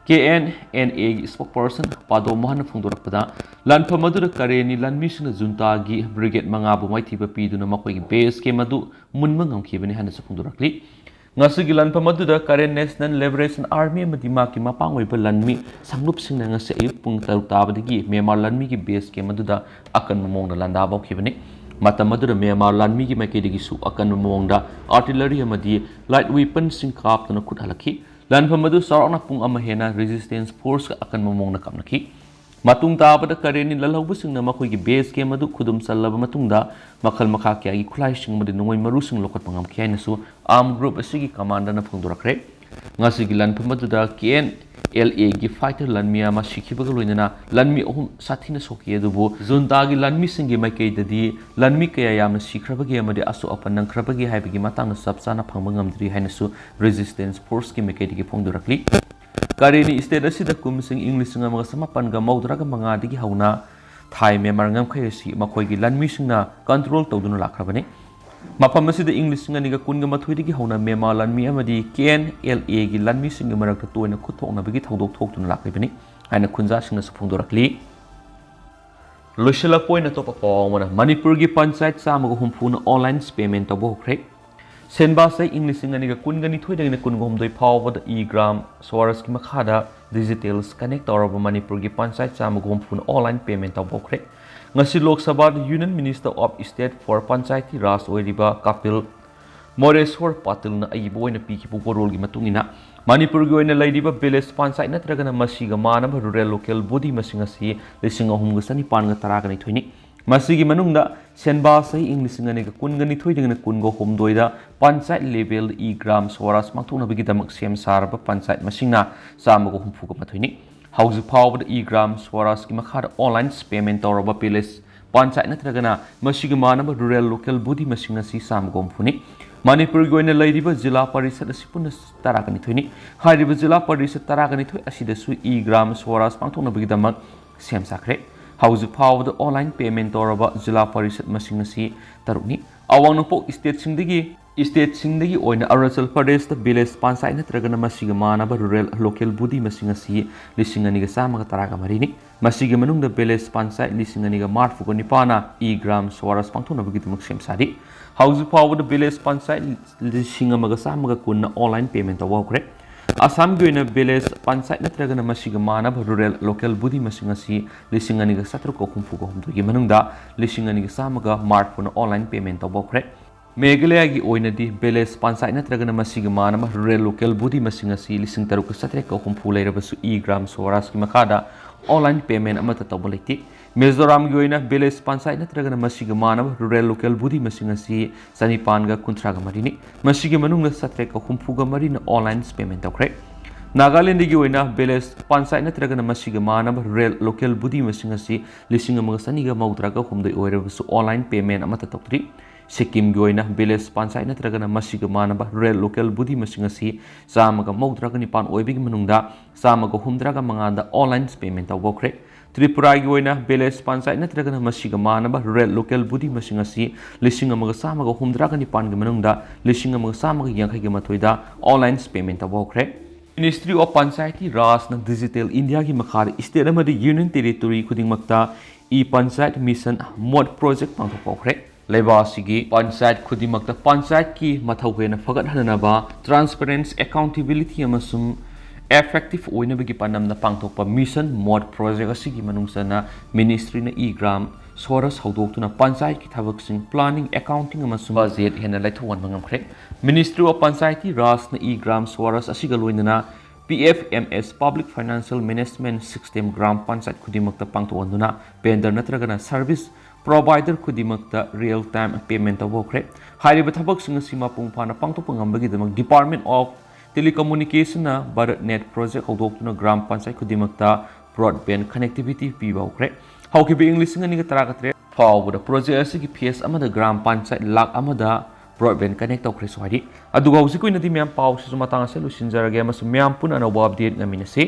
KNLAꯒꯤ spokesperson ꯄꯥꯗꯣ ꯃꯣꯍꯟꯅ ꯐꯣꯡꯗꯣꯔꯛꯄꯗ, ꯂꯥꯟꯐꯝ ꯑꯗꯨꯗ ꯀꯔꯦꯟꯒꯤ ꯂꯥꯟꯃꯤꯁꯤꯡꯅ ꯖꯨꯟꯇꯥꯒꯤ brigade ꯃꯉꯥꯕꯨ ꯃꯥꯏꯊꯤꯕ ꯄꯤꯗꯨꯅ ꯃꯈꯣꯏꯒꯤ base camp ꯑꯗꯨ ꯃꯨꯟꯕ ꯉꯝꯈꯤꯕꯅꯤ ꯍꯥꯏꯅꯁꯨ ꯐꯣꯡꯗꯣꯔꯛꯂꯤ꯫ ꯉꯁꯤꯒꯤ ꯂꯥꯟꯐꯝ ꯑꯗꯨꯗ Karen National Liberation Army ꯑꯃꯗꯤ ꯃꯍꯥꯛꯀꯤ ꯃꯄꯥꯡ ꯑꯣꯏꯕ ꯂꯥꯟꯃꯤ ꯁꯪꯂꯨꯞꯁꯤꯡꯅ ꯉꯁꯤ ꯑꯌꯨꯛ ꯄꯨꯡ ꯇꯔꯨꯛ ꯇꯥꯕꯗꯒꯤ ꯃ꯭ꯌꯥꯟꯃꯥꯔ ꯂꯥꯟꯃꯤꯒꯤ base camp ꯑꯗꯨꯗ ꯑꯀꯟꯕ ꯃꯑꯣꯡꯗ ꯂꯥꯟꯗꯥꯕ ꯍꯧꯈꯤꯕꯅꯤ꯫ ꯃꯇꯝ ꯑꯗꯨꯗ ꯃ꯭ꯌꯥꯟꯃꯥꯔ ꯂꯥꯟꯃꯤꯒꯤ ꯃꯥꯏꯀꯩꯗꯒꯤꯁꯨ ꯑꯀꯟꯕ ꯃꯑꯣꯡꯗ artillery ꯑꯃꯗꯤ light weaponꯁꯤꯡ ꯀꯥꯞꯇꯨꯅ ꯈꯨꯠ ꯍꯜꯂꯛꯈꯤ꯫ ꯂꯥꯟꯐꯝ ꯑꯗꯨ ꯆꯥꯎꯔꯥꯛꯅ ꯄꯨꯡ ꯑꯃ ꯍꯦꯟꯅ resistance forceꯀ ꯑꯀꯟꯕ ꯃꯑꯣꯡꯗ ꯀꯥꯞꯅꯈꯤ꯫ ꯃꯇꯨꯡ ꯇꯥꯕꯗ ꯀꯔꯦꯟꯒꯤ ꯂꯥꯜꯍꯧꯕꯁꯤꯡꯅ ꯃꯈꯣꯏꯒꯤ base camp ꯑꯗꯨ ꯈꯨꯗꯨꯝ ꯆꯜꯂꯕ ꯃꯇꯨꯡꯗ ꯃꯈꯜ ꯃꯈꯥ ꯀꯌꯥꯒꯤ ꯈꯨꯠꯂꯥꯏꯁꯤꯡ ꯑꯃꯗꯤ ꯅꯣꯡꯃꯩ ꯃꯔꯨꯁꯤꯡ ꯂꯧꯈꯠꯄ ꯉꯝꯈꯤ ꯍꯥꯏꯅꯁꯨ armed group ꯑꯁꯤꯒꯤ commanderꯅ ꯐꯣꯡꯗꯣꯔꯛꯈ꯭ꯔꯦ꯫ ꯉꯁꯤꯒꯤ ꯂꯥꯟꯐꯝ ꯑꯗꯨꯗ KNLAꯒꯤ fighter ꯂꯥꯟꯃꯤ ꯑꯃ ꯁꯤꯈꯤꯕꯒ ꯂꯣꯏꯅꯅ ꯂꯥꯟꯃꯤ ꯑꯍꯨꯝ ꯁꯥꯊꯤꯅ ꯁꯣꯛꯈꯤ, ꯑꯗꯨꯕꯨ ꯖꯨꯟꯇꯥꯒꯤ ꯂꯥꯟꯃꯤꯁꯤꯡꯒꯤ ꯃꯥꯏꯀꯩꯗꯗꯤ ꯂꯥꯟꯃꯤ ꯀꯌꯥ ꯌꯥꯝꯅ ꯁꯤꯈ꯭ꯔꯕꯒꯦ ꯑꯃꯗꯤ ꯑꯁꯣꯛ ꯑꯄꯟ ꯅꯪꯈ꯭ꯔꯕꯒꯦ ꯍꯥꯏꯕꯒꯤ ꯃꯇꯥꯡꯗ ꯆꯞ ꯆꯥꯅ ꯐꯪꯕ ꯉꯝꯗ꯭ꯔꯤ ꯍꯥꯏꯅꯁꯨ resistance forceꯀꯤ ꯃꯥꯏꯀꯩꯗꯒꯤ ꯐꯣꯡꯗꯣꯔꯛꯂꯤ꯫ ꯀꯔꯦꯟꯒꯤ state ꯑꯁꯤꯗ ꯀꯨꯝꯁꯤꯡ ꯏꯪ ꯂꯤꯁꯤꯡ ꯑꯃꯒ ꯆꯃꯥꯄꯟꯒ ꯃꯧꯗ꯭ꯔꯥꯒ ꯃꯉꯥꯗꯒꯤ ꯍꯧꯅ ꯊꯥꯏ ꯃ꯭ꯌꯥꯟꯃꯥꯔ ꯉꯝꯈꯩ ꯑꯁꯤ ꯃꯈꯣꯏꯒꯤ ꯂꯥꯟꯃꯤꯁꯤꯡꯅ control ꯇꯧꯗꯨꯅ ꯂꯥꯛꯈ꯭ꯔꯕꯅꯤ꯫ ꯃꯐꯝ ꯑꯁꯤꯗ ꯏꯪ ꯂꯤꯁꯤꯡ ꯑꯅꯤꯒ ꯀꯨꯟꯒ ꯃꯥꯊꯣꯏꯗꯒꯤ ꯍꯧꯅ ꯃ꯭ꯌꯥꯟꯃꯥꯔ ꯂꯥꯟꯃꯤ ꯑꯃꯗꯤ KNLAꯒꯤ ꯂꯥꯟꯃꯤꯁꯤꯡꯒꯤ ꯃꯔꯛꯇ ꯇꯣꯏꯅ ꯈꯨꯠ ꯊꯣꯛꯅꯕꯒꯤ ꯊꯧꯗꯣꯛ ꯊꯣꯛꯇꯨꯅ ꯂꯥꯛꯂꯤꯕꯅꯤ ꯍꯥꯏꯅ ꯈꯨꯟꯖꯥꯁꯤꯡꯅꯁꯨ ꯐꯣꯡꯗꯣꯔꯛꯂꯤ꯫ ꯂꯣꯏꯁꯤꯜꯂꯛꯄ ꯑꯣꯏꯅ ꯑꯇꯣꯞꯄ ꯄꯥꯎ ꯑꯃꯅ, ꯃꯅꯤꯄꯨꯔꯒꯤ ꯄꯟꯆꯥꯌꯠ ꯆꯥꯝꯃꯒ ꯍꯨꯝꯐꯨꯅ online payment ꯇꯧꯕ ꯍꯧꯈ꯭ꯔꯦ꯫ ꯁꯦꯟꯕꯥ ꯆꯍꯤ ꯏꯪ ꯂꯤꯁꯤꯡ ꯑꯅꯤꯒ ꯀꯨꯟꯒ ꯅꯤꯊꯣꯏꯗꯒꯤꯅ ꯀꯨꯟꯒ ꯍꯨꯝꯗꯣꯏ ꯐꯥꯎꯕꯗ ꯏ ꯒ꯭ꯔꯥꯝ ꯁ꯭ꯋꯥꯔꯥꯖꯀꯤ ꯃꯈꯥꯗ ꯗꯤꯖꯤꯇꯦꯜꯁ ꯀꯅꯦꯛ ꯇꯧꯔꯕ ꯃꯅꯤꯄꯨꯔꯒꯤ ꯄꯟꯆꯥꯌꯠ ꯆꯥꯝꯃꯒ ꯍꯨꯝꯐꯨꯅ ꯑꯣꯟꯂꯥꯏꯟ ꯄꯦꯃꯦꯟ ꯇꯧꯕ ꯍꯧꯈ꯭ꯔꯦ꯫ ꯉꯁꯤ ꯂꯣꯛ ꯁꯚꯥꯗ Union Minister of State for Panchayati Raj ꯑꯣꯏꯔꯤꯕ ꯀꯥꯄꯤꯜ ꯃꯣꯔꯦꯁꯣꯔ ꯄꯥꯇꯤꯜꯅ ꯑꯏꯕ ꯑꯣꯏꯅ ꯄꯤꯈꯤꯕ ꯋꯥꯔꯣꯜꯒꯤ ꯃꯇꯨꯡ ꯏꯟꯅ, ꯃꯅꯤꯄꯨꯔꯒꯤ ꯑꯣꯏꯅ ꯂꯩꯔꯤꯕ ꯚꯤꯂꯦꯖ ꯄꯟꯆꯥꯌꯠ ꯅꯠꯇ꯭ꯔꯒꯅ ꯃꯁꯤꯒ ꯃꯥꯟꯅꯕ ꯔꯨꯔꯦꯜ ꯂꯣꯀꯦꯜ ꯕꯣꯗꯤ ꯃꯁꯤꯡ ꯑꯁꯤ ꯂꯤꯁꯤꯡ ꯑꯍꯨꯝꯒ ꯆꯅꯤꯄꯥꯟꯒ ꯇꯔꯥꯒ ꯅꯤꯊꯣꯏꯅꯤ꯫ ꯃꯁꯤꯒꯤ ꯃꯅꯨꯡꯗ ꯁꯦꯟꯕꯥ ꯆꯍꯤ ꯏꯪ ꯂꯤꯁꯤꯡ ꯑꯅꯤꯒ ꯀꯨꯟꯒ ꯅꯤꯊꯣꯏꯗꯒꯤꯅ ꯀꯨꯟꯒ ꯍꯨꯝꯗꯣꯏꯗ ꯄꯟꯆꯥꯌꯠ ꯂꯦꯚꯦꯜꯗ ꯏ ꯒ꯭ꯔꯥꯝ ꯁ꯭ꯋꯥꯔꯥꯖ ꯄꯥꯡꯊꯣꯛꯅꯕꯒꯤꯗꯃꯛ ꯁꯦꯝ ꯁꯥꯔꯕ ꯄꯟꯆꯥꯌꯠ ꯃꯁꯤꯡꯅ ꯆꯥꯝꯃꯒ ꯍꯨꯝꯐꯨꯒ ꯃꯥꯊꯣꯏꯅꯤ꯫ ꯍꯧꯖꯤꯛ ꯐꯥꯎꯕꯗ ꯏ ꯒ꯭ꯔꯥꯝ ꯁ꯭ꯋꯥꯔꯥꯖꯀꯤ ꯃꯈꯥꯗ ꯑꯣꯟꯂꯥꯏꯟ ꯄꯦꯃꯦꯟ ꯇꯧꯔꯕ ꯚꯤꯂꯦꯖ ꯄꯟꯆꯥꯌꯠ ꯅꯠꯇ꯭ꯔꯒꯅ ꯃꯁꯤꯒ ꯃꯥꯟꯅꯕ ꯔꯨꯔꯦꯜ ꯂꯣꯀꯦꯜ ꯕꯣꯗꯤ ꯃꯁꯤꯡ ꯑꯁꯤ ꯆꯥꯝꯃꯒ ꯍꯨꯝꯐꯨꯅꯤ꯫ ꯃꯅꯤꯄꯨꯔꯒꯤ ꯑꯣꯏꯅ ꯂꯩꯔꯤꯕ ꯖꯤꯂꯥ ꯄꯔꯤꯁꯠ ꯑꯁꯤ ꯄꯨꯟꯅ ꯇꯔꯥꯒ ꯅꯤꯊꯣꯏꯅꯤ꯫ ꯍꯥꯏꯔꯤꯕ ꯖꯤꯂꯥ ꯄꯔꯤꯁꯠ ꯇꯔꯥꯒ ꯅꯤꯊꯣꯏ ꯑꯁꯤꯗꯁꯨ ꯏ ꯒ꯭ꯔꯥꯝ ꯁ꯭ꯋꯥꯔꯥꯖ ꯄꯥꯡꯊꯣꯛꯅꯕꯒꯤꯗꯃꯛ ꯁꯦꯝ ꯁꯥꯈ꯭ꯔꯦ꯫ ꯍꯧꯖꯤꯛ ꯐꯥꯎꯕꯗ ꯑꯣꯟꯂꯥꯏꯟ ꯄꯦꯃꯦꯟ ꯇꯧꯔꯕ ꯖꯤꯂꯥ ꯄꯔꯤꯁꯠ ꯃꯁꯤꯡ ꯑꯁꯤ ꯇꯔꯨꯛꯅꯤ꯫ ꯑꯋꯥꯡ ꯅꯣꯡꯄꯣꯛ ꯁ꯭ꯇꯦꯠꯁꯤꯡꯗꯒꯤ, ꯁ꯭ꯇꯦꯠꯁꯤꯡꯗꯒꯤ ꯑꯣꯏꯅ ꯑꯔꯨꯅꯥꯆꯜ ꯄ꯭ꯔꯗꯦꯁꯇ ꯚꯤꯂꯦꯖ ꯄꯟꯆꯥꯌꯠ ꯅꯠꯇ꯭ꯔꯒꯅ ꯃꯁꯤꯒ ꯃꯥꯟꯅꯕ ꯔꯨꯔꯦꯜ ꯂꯣꯀꯦꯜ ꯕꯣꯗꯤ ꯃꯁꯤꯡ ꯑꯁꯤ ꯂꯤꯁꯤꯡ ꯑꯅꯤꯒ ꯆꯥꯝꯃꯒ ꯇꯔꯥꯒ ꯃꯔꯤꯅꯤ꯫ ꯃꯁꯤꯒꯤ ꯃꯅꯨꯡꯗ ꯚꯤꯂꯦꯖ ꯄꯟꯆꯥꯌꯠ ꯂꯤꯁꯤꯡ ꯑꯅꯤꯒ ꯃꯔꯤꯐꯨꯒ ꯅꯤꯄꯥꯟꯅ ꯏ ꯒ꯭ꯔꯥꯝ ꯁ꯭ꯋꯥꯔꯥꯖ ꯄꯥꯡꯊꯣꯛꯅꯕꯒꯤꯗꯃꯛ ꯁꯦꯝ ꯁꯥꯔꯤ꯫ ꯍꯧꯖꯤꯛ ꯐꯥꯎꯕꯗ ꯚꯤꯂꯦꯖ ꯄꯟꯆꯥꯌꯠ ꯂꯤꯁꯤꯡ ꯑꯃꯒ ꯆꯥꯝꯃꯒ ꯀꯨꯟꯅ ꯑꯣꯟꯂꯥꯏꯟ ꯄꯦꯃꯦꯟ ꯇꯧꯕ ꯍꯧꯈ꯭ꯔꯦ꯫ ꯑꯁꯥꯝꯒꯤ ꯑꯣꯏꯅ ꯚꯤꯂꯦꯖ ꯄꯟꯆꯥꯌꯠ ꯅꯠꯇ꯭ꯔꯒꯅ ꯃꯁꯤꯒ ꯃꯥꯟꯅꯕ ꯔꯨꯔꯦꯜ ꯂꯣꯀꯦꯜ ꯕꯣꯗꯤ ꯃꯁꯤꯡ ꯑꯁꯤ ꯂꯤꯁꯤꯡ ꯑꯅꯤꯒ ꯆꯥꯇ꯭ꯔꯨꯛꯀ ꯍꯨꯝꯐꯨꯒ ꯍꯨꯝꯗꯣꯏꯒꯤ ꯃꯅꯨꯡꯗ ꯂꯤꯁꯤꯡ ꯑꯅꯤꯒ ꯆꯥꯝꯃꯒ ꯃꯔꯤꯐꯨꯅ ꯑꯣꯟꯂꯥꯏꯟ ꯄꯦꯃꯦꯟ ꯇꯧꯕ ꯍꯧꯈ꯭ꯔꯦ꯫ ꯃꯦꯘꯥꯂꯌꯥꯒꯤ ꯑꯣꯏꯅꯗꯤ ꯚꯤꯂꯦꯖ ꯄꯟꯆꯥꯌꯠ ꯅꯠꯇ꯭ꯔꯒꯅ ꯃꯁꯤꯒ ꯃꯥꯟꯅꯕ ꯔꯨꯔꯦꯜ ꯂꯣꯀꯦꯜ ꯕꯣꯗꯤ ꯃꯁꯤꯡ ꯑꯁꯤ ꯂꯤꯁꯤꯡ ꯇꯔꯨꯛꯀ ꯆꯥꯇ꯭ꯔꯦꯠꯀ ꯍꯨꯝꯐꯨ ꯂꯩꯔꯕꯁꯨ ꯏ ꯒ꯭ꯔꯥꯝ ꯁ꯭ꯋꯥꯔꯥꯖꯀꯤ ꯃꯈꯥꯗ ꯑꯣꯟꯂꯥꯏꯟ ꯄꯦꯃꯦꯟ ꯑꯃꯠꯇ ꯇꯧꯕ ꯂꯩꯇꯦ꯫ ꯃꯤꯖꯣꯔꯥꯝꯒꯤ ꯑꯣꯏꯅ ꯚꯤꯂꯦꯖ ꯄꯟꯆꯥꯌꯠ ꯅꯠꯇ꯭ꯔꯒꯅ ꯃꯁꯤꯒ ꯃꯥꯟꯅꯕ ꯔꯨꯔꯦꯜ ꯂꯣꯀꯦꯜ ꯕꯣꯗꯤ ꯃꯁꯤꯡ ꯑꯁꯤ ꯆꯅꯤꯄꯥꯟꯒ ꯀꯨꯟꯊ꯭ꯔꯥꯒ ꯃꯔꯤꯅꯤ꯫ ꯃꯁꯤꯒꯤ ꯃꯅꯨꯡꯗ ꯆꯥꯇ꯭ꯔꯦꯠꯀ ꯍꯨꯝꯐꯨꯒ ꯃꯔꯤꯅ ꯑꯣꯟꯂꯥꯏꯟ ꯄꯦꯃꯦꯟ ꯇꯧꯈ꯭ꯔꯦ꯫ ꯅꯥꯒꯥꯂꯦꯟꯗꯒꯤ ꯑꯣꯏꯅ ꯚꯤꯂꯦꯖ ꯄꯟꯆꯥꯌꯠ ꯅꯠꯇ꯭ꯔꯒꯅ ꯃꯁꯤꯒ ꯃꯥꯟꯅꯕ ꯔꯨꯔꯦꯜ ꯂꯣꯀꯦꯜ ꯕꯣꯗꯤ ꯃꯁꯤꯡ ꯑꯁꯤ ꯂꯤꯁꯤꯡ ꯑꯃꯒ ꯆꯅꯤꯒ ꯃꯧꯗ꯭ꯔꯥꯒ ꯍꯨꯝꯗꯣꯏ ꯑꯣꯏꯔꯕꯁꯨ ꯑꯣꯟꯂꯥꯏꯟ ꯄꯦꯃꯦꯟ ꯑꯃꯠꯇ ꯇꯧꯗ꯭ꯔꯤ꯫ ꯁꯤꯛꯀꯤꯝꯒꯤ ꯑꯣꯏꯅ ꯚꯤꯂꯦꯖ ꯄꯟꯆꯥꯌꯠ ꯅꯠꯇ꯭ꯔꯒꯅ ꯃꯁꯤꯒ ꯃꯥꯟꯅꯕ ꯔꯨꯔꯦꯜ ꯂꯣꯀꯦꯜ ꯕꯣꯗꯤ ꯃꯁꯤꯡ ꯑꯁꯤ ꯆꯥꯝꯃꯒ ꯃꯧꯗ꯭ꯔꯥꯒ ꯅꯤꯄꯥꯟ ꯑꯣꯏꯕꯒꯤ ꯃꯅꯨꯡꯗ ꯆꯥꯝꯃꯒ ꯍꯨꯝꯗ꯭ꯔꯥꯒ ꯃꯉꯥꯗ ꯑꯣꯟꯂꯥꯏꯟ ꯄꯦꯃꯦꯟ ꯇꯧꯕ ꯍꯧꯈ꯭ꯔꯦ꯫ ꯇ꯭ꯔꯤꯄꯨꯔꯥꯒꯤ ꯑꯣꯏꯅ ꯚꯤꯂꯦꯖ ꯄꯟꯆꯥꯌꯠ ꯅꯠꯇ꯭ꯔꯒꯅ ꯃꯁꯤꯒ ꯃꯥꯟꯅꯕ ꯔꯨꯔꯦꯜ ꯂꯣꯀꯦꯜ ꯕꯣꯗꯤ ꯃꯁꯤꯡ ꯑꯁꯤ ꯂꯤꯁꯤꯡ ꯑꯃꯒ ꯆꯥꯝꯃꯒ ꯍꯨꯝꯗ꯭ꯔꯥꯒ ꯅꯤꯄꯥꯟꯒꯤ ꯃꯅꯨꯡꯗ ꯂꯤꯁꯤꯡ ꯑꯃꯒ ꯆꯥꯝꯃꯒ ꯌꯥꯡꯈꯩꯒ ꯃꯥꯊꯣꯏꯗ ꯑꯣꯟꯂꯥꯏꯟ ꯄꯦꯃꯦꯟ ꯇꯧꯕ ꯍꯧꯈ꯭ꯔꯦ꯫ Ministry of Panchayati Rajꯅ ꯗꯤꯖꯤꯇꯦꯜ ꯏꯟꯗꯤꯌꯥꯒꯤ ꯃꯈꯥꯗ ꯁ꯭ꯇꯦꯠ ꯑꯃꯗꯤ ꯌꯨꯅꯤꯌꯟ ꯇꯦꯔꯤꯇꯣꯔꯤ ꯈꯨꯗꯤꯡꯃꯛꯇ E panchayat mission mode project ꯄꯥꯡꯊꯣꯛꯄ ꯍꯧꯈ꯭ꯔꯦ꯫ ꯂꯩꯕꯥꯛ ꯑꯁꯤꯒꯤ ꯄꯟꯆꯥꯌꯠ ꯈꯨꯗꯤꯡꯃꯛꯇ ꯄꯟꯆꯥꯌꯠꯀꯤ ꯃꯊꯧ ꯍꯦꯟꯅ ꯐꯒꯠꯍꯟꯅꯕ, transparency, accountability ꯑꯃꯁꯨꯡ effective ꯑꯣꯏꯅꯕꯒꯤ ꯄꯥꯟꯗꯝꯅ ꯄꯥꯡꯊꯣꯛꯄ ꯃꯤꯁꯟ ꯃꯣꯗ ꯄ꯭ꯔꯣꯖꯦꯛ ꯑꯁꯤꯒꯤ ꯃꯅꯨꯡ ꯆꯟꯅ ꯃꯤꯅꯤꯁꯇ꯭ꯔꯤꯅ ꯏ ꯒ꯭ꯔꯥꯝ ꯁ꯭ꯋꯥꯔꯥꯖ ꯍꯧꯗꯣꯛꯇꯨꯅ ꯄꯟꯆꯥꯌꯠꯀꯤ ꯊꯕꯛꯁꯤꯡ, planning, accounting ꯑꯃꯁꯨꯡ ꯕꯖꯦꯠ ꯍꯦꯟꯅ ꯂꯥꯏꯊꯣꯛꯍꯟꯕ ꯉꯝꯈ꯭ꯔꯦ꯫ Ministry of Panchayati Rajꯅ ꯏ ꯒ꯭ꯔꯥꯝ ꯁ꯭ꯋꯥꯔꯥꯖ ꯑꯁꯤꯒ ꯂꯣꯏꯅꯅ P F M S, Public Financial Management System, gram panchayat ꯈꯨꯗꯤꯡꯃꯛꯇ ꯄꯥꯡꯊꯣꯛꯍꯟꯗꯨꯅ vendor ꯅꯠꯇ꯭ꯔꯒꯅ service provider ꯈꯨꯗꯤꯡꯃꯛꯇ real time payment ꯇꯧꯕ ꯍꯧꯈ꯭ꯔꯦ꯫ ꯍꯥꯏꯔꯤꯕ ꯊꯕꯛꯁꯤꯡ ꯑꯁꯤ ꯃꯄꯨꯡ ꯐꯥꯅ ꯄꯥꯡꯊꯣꯛꯄ ꯉꯝꯕꯒꯤꯗꯃꯛ Department of Telecommunicationꯅ ꯚꯥꯔꯠ ꯅꯦꯠ ꯄ꯭ꯔꯣꯖꯦꯛ ꯍꯧꯗꯣꯛꯇꯨꯅ ꯒ꯭ꯔꯥꯝ ꯄꯟꯆꯥꯌꯠ ꯈꯨꯗꯤꯡꯃꯛꯇ broadband connectivity ꯄꯤꯕ ꯍꯧꯈ꯭ꯔꯦ꯫ ꯍꯧꯈꯤꯕ ꯏꯪ ꯂꯤꯁꯤꯡ ꯑꯅꯤꯒ ꯇꯔꯥꯒ ꯇꯔꯦꯠ ꯐꯥꯎꯕꯗ ꯄ꯭ꯔꯣꯖꯦꯛ ꯑꯁꯤꯒꯤ phase ꯑꯃꯗ ꯒ꯭ꯔꯥꯝ ꯄꯟꯆꯥꯌꯠ ꯂꯥꯈ ꯑꯃꯗ broadband connect ꯇꯧꯈ꯭ꯔꯦꯁꯨ ꯍꯥꯏꯔꯤ꯫ ꯑꯗꯨꯒ ꯍꯧꯖꯤꯛꯀꯤ ꯑꯣꯏꯅꯗꯤ ꯃꯌꯥꯝ ꯄꯥꯎꯁꯤꯁꯨ ꯃꯇꯥꯡ ꯑꯁꯤꯗ ꯂꯣꯏꯁꯤꯟꯖꯔꯒꯦ ꯑꯃꯁꯨꯡ ꯃꯌꯥꯝ ꯄꯨꯟꯅ ꯑꯅꯧꯕ update ꯉꯥꯏꯃꯤꯟꯅꯁꯤ꯫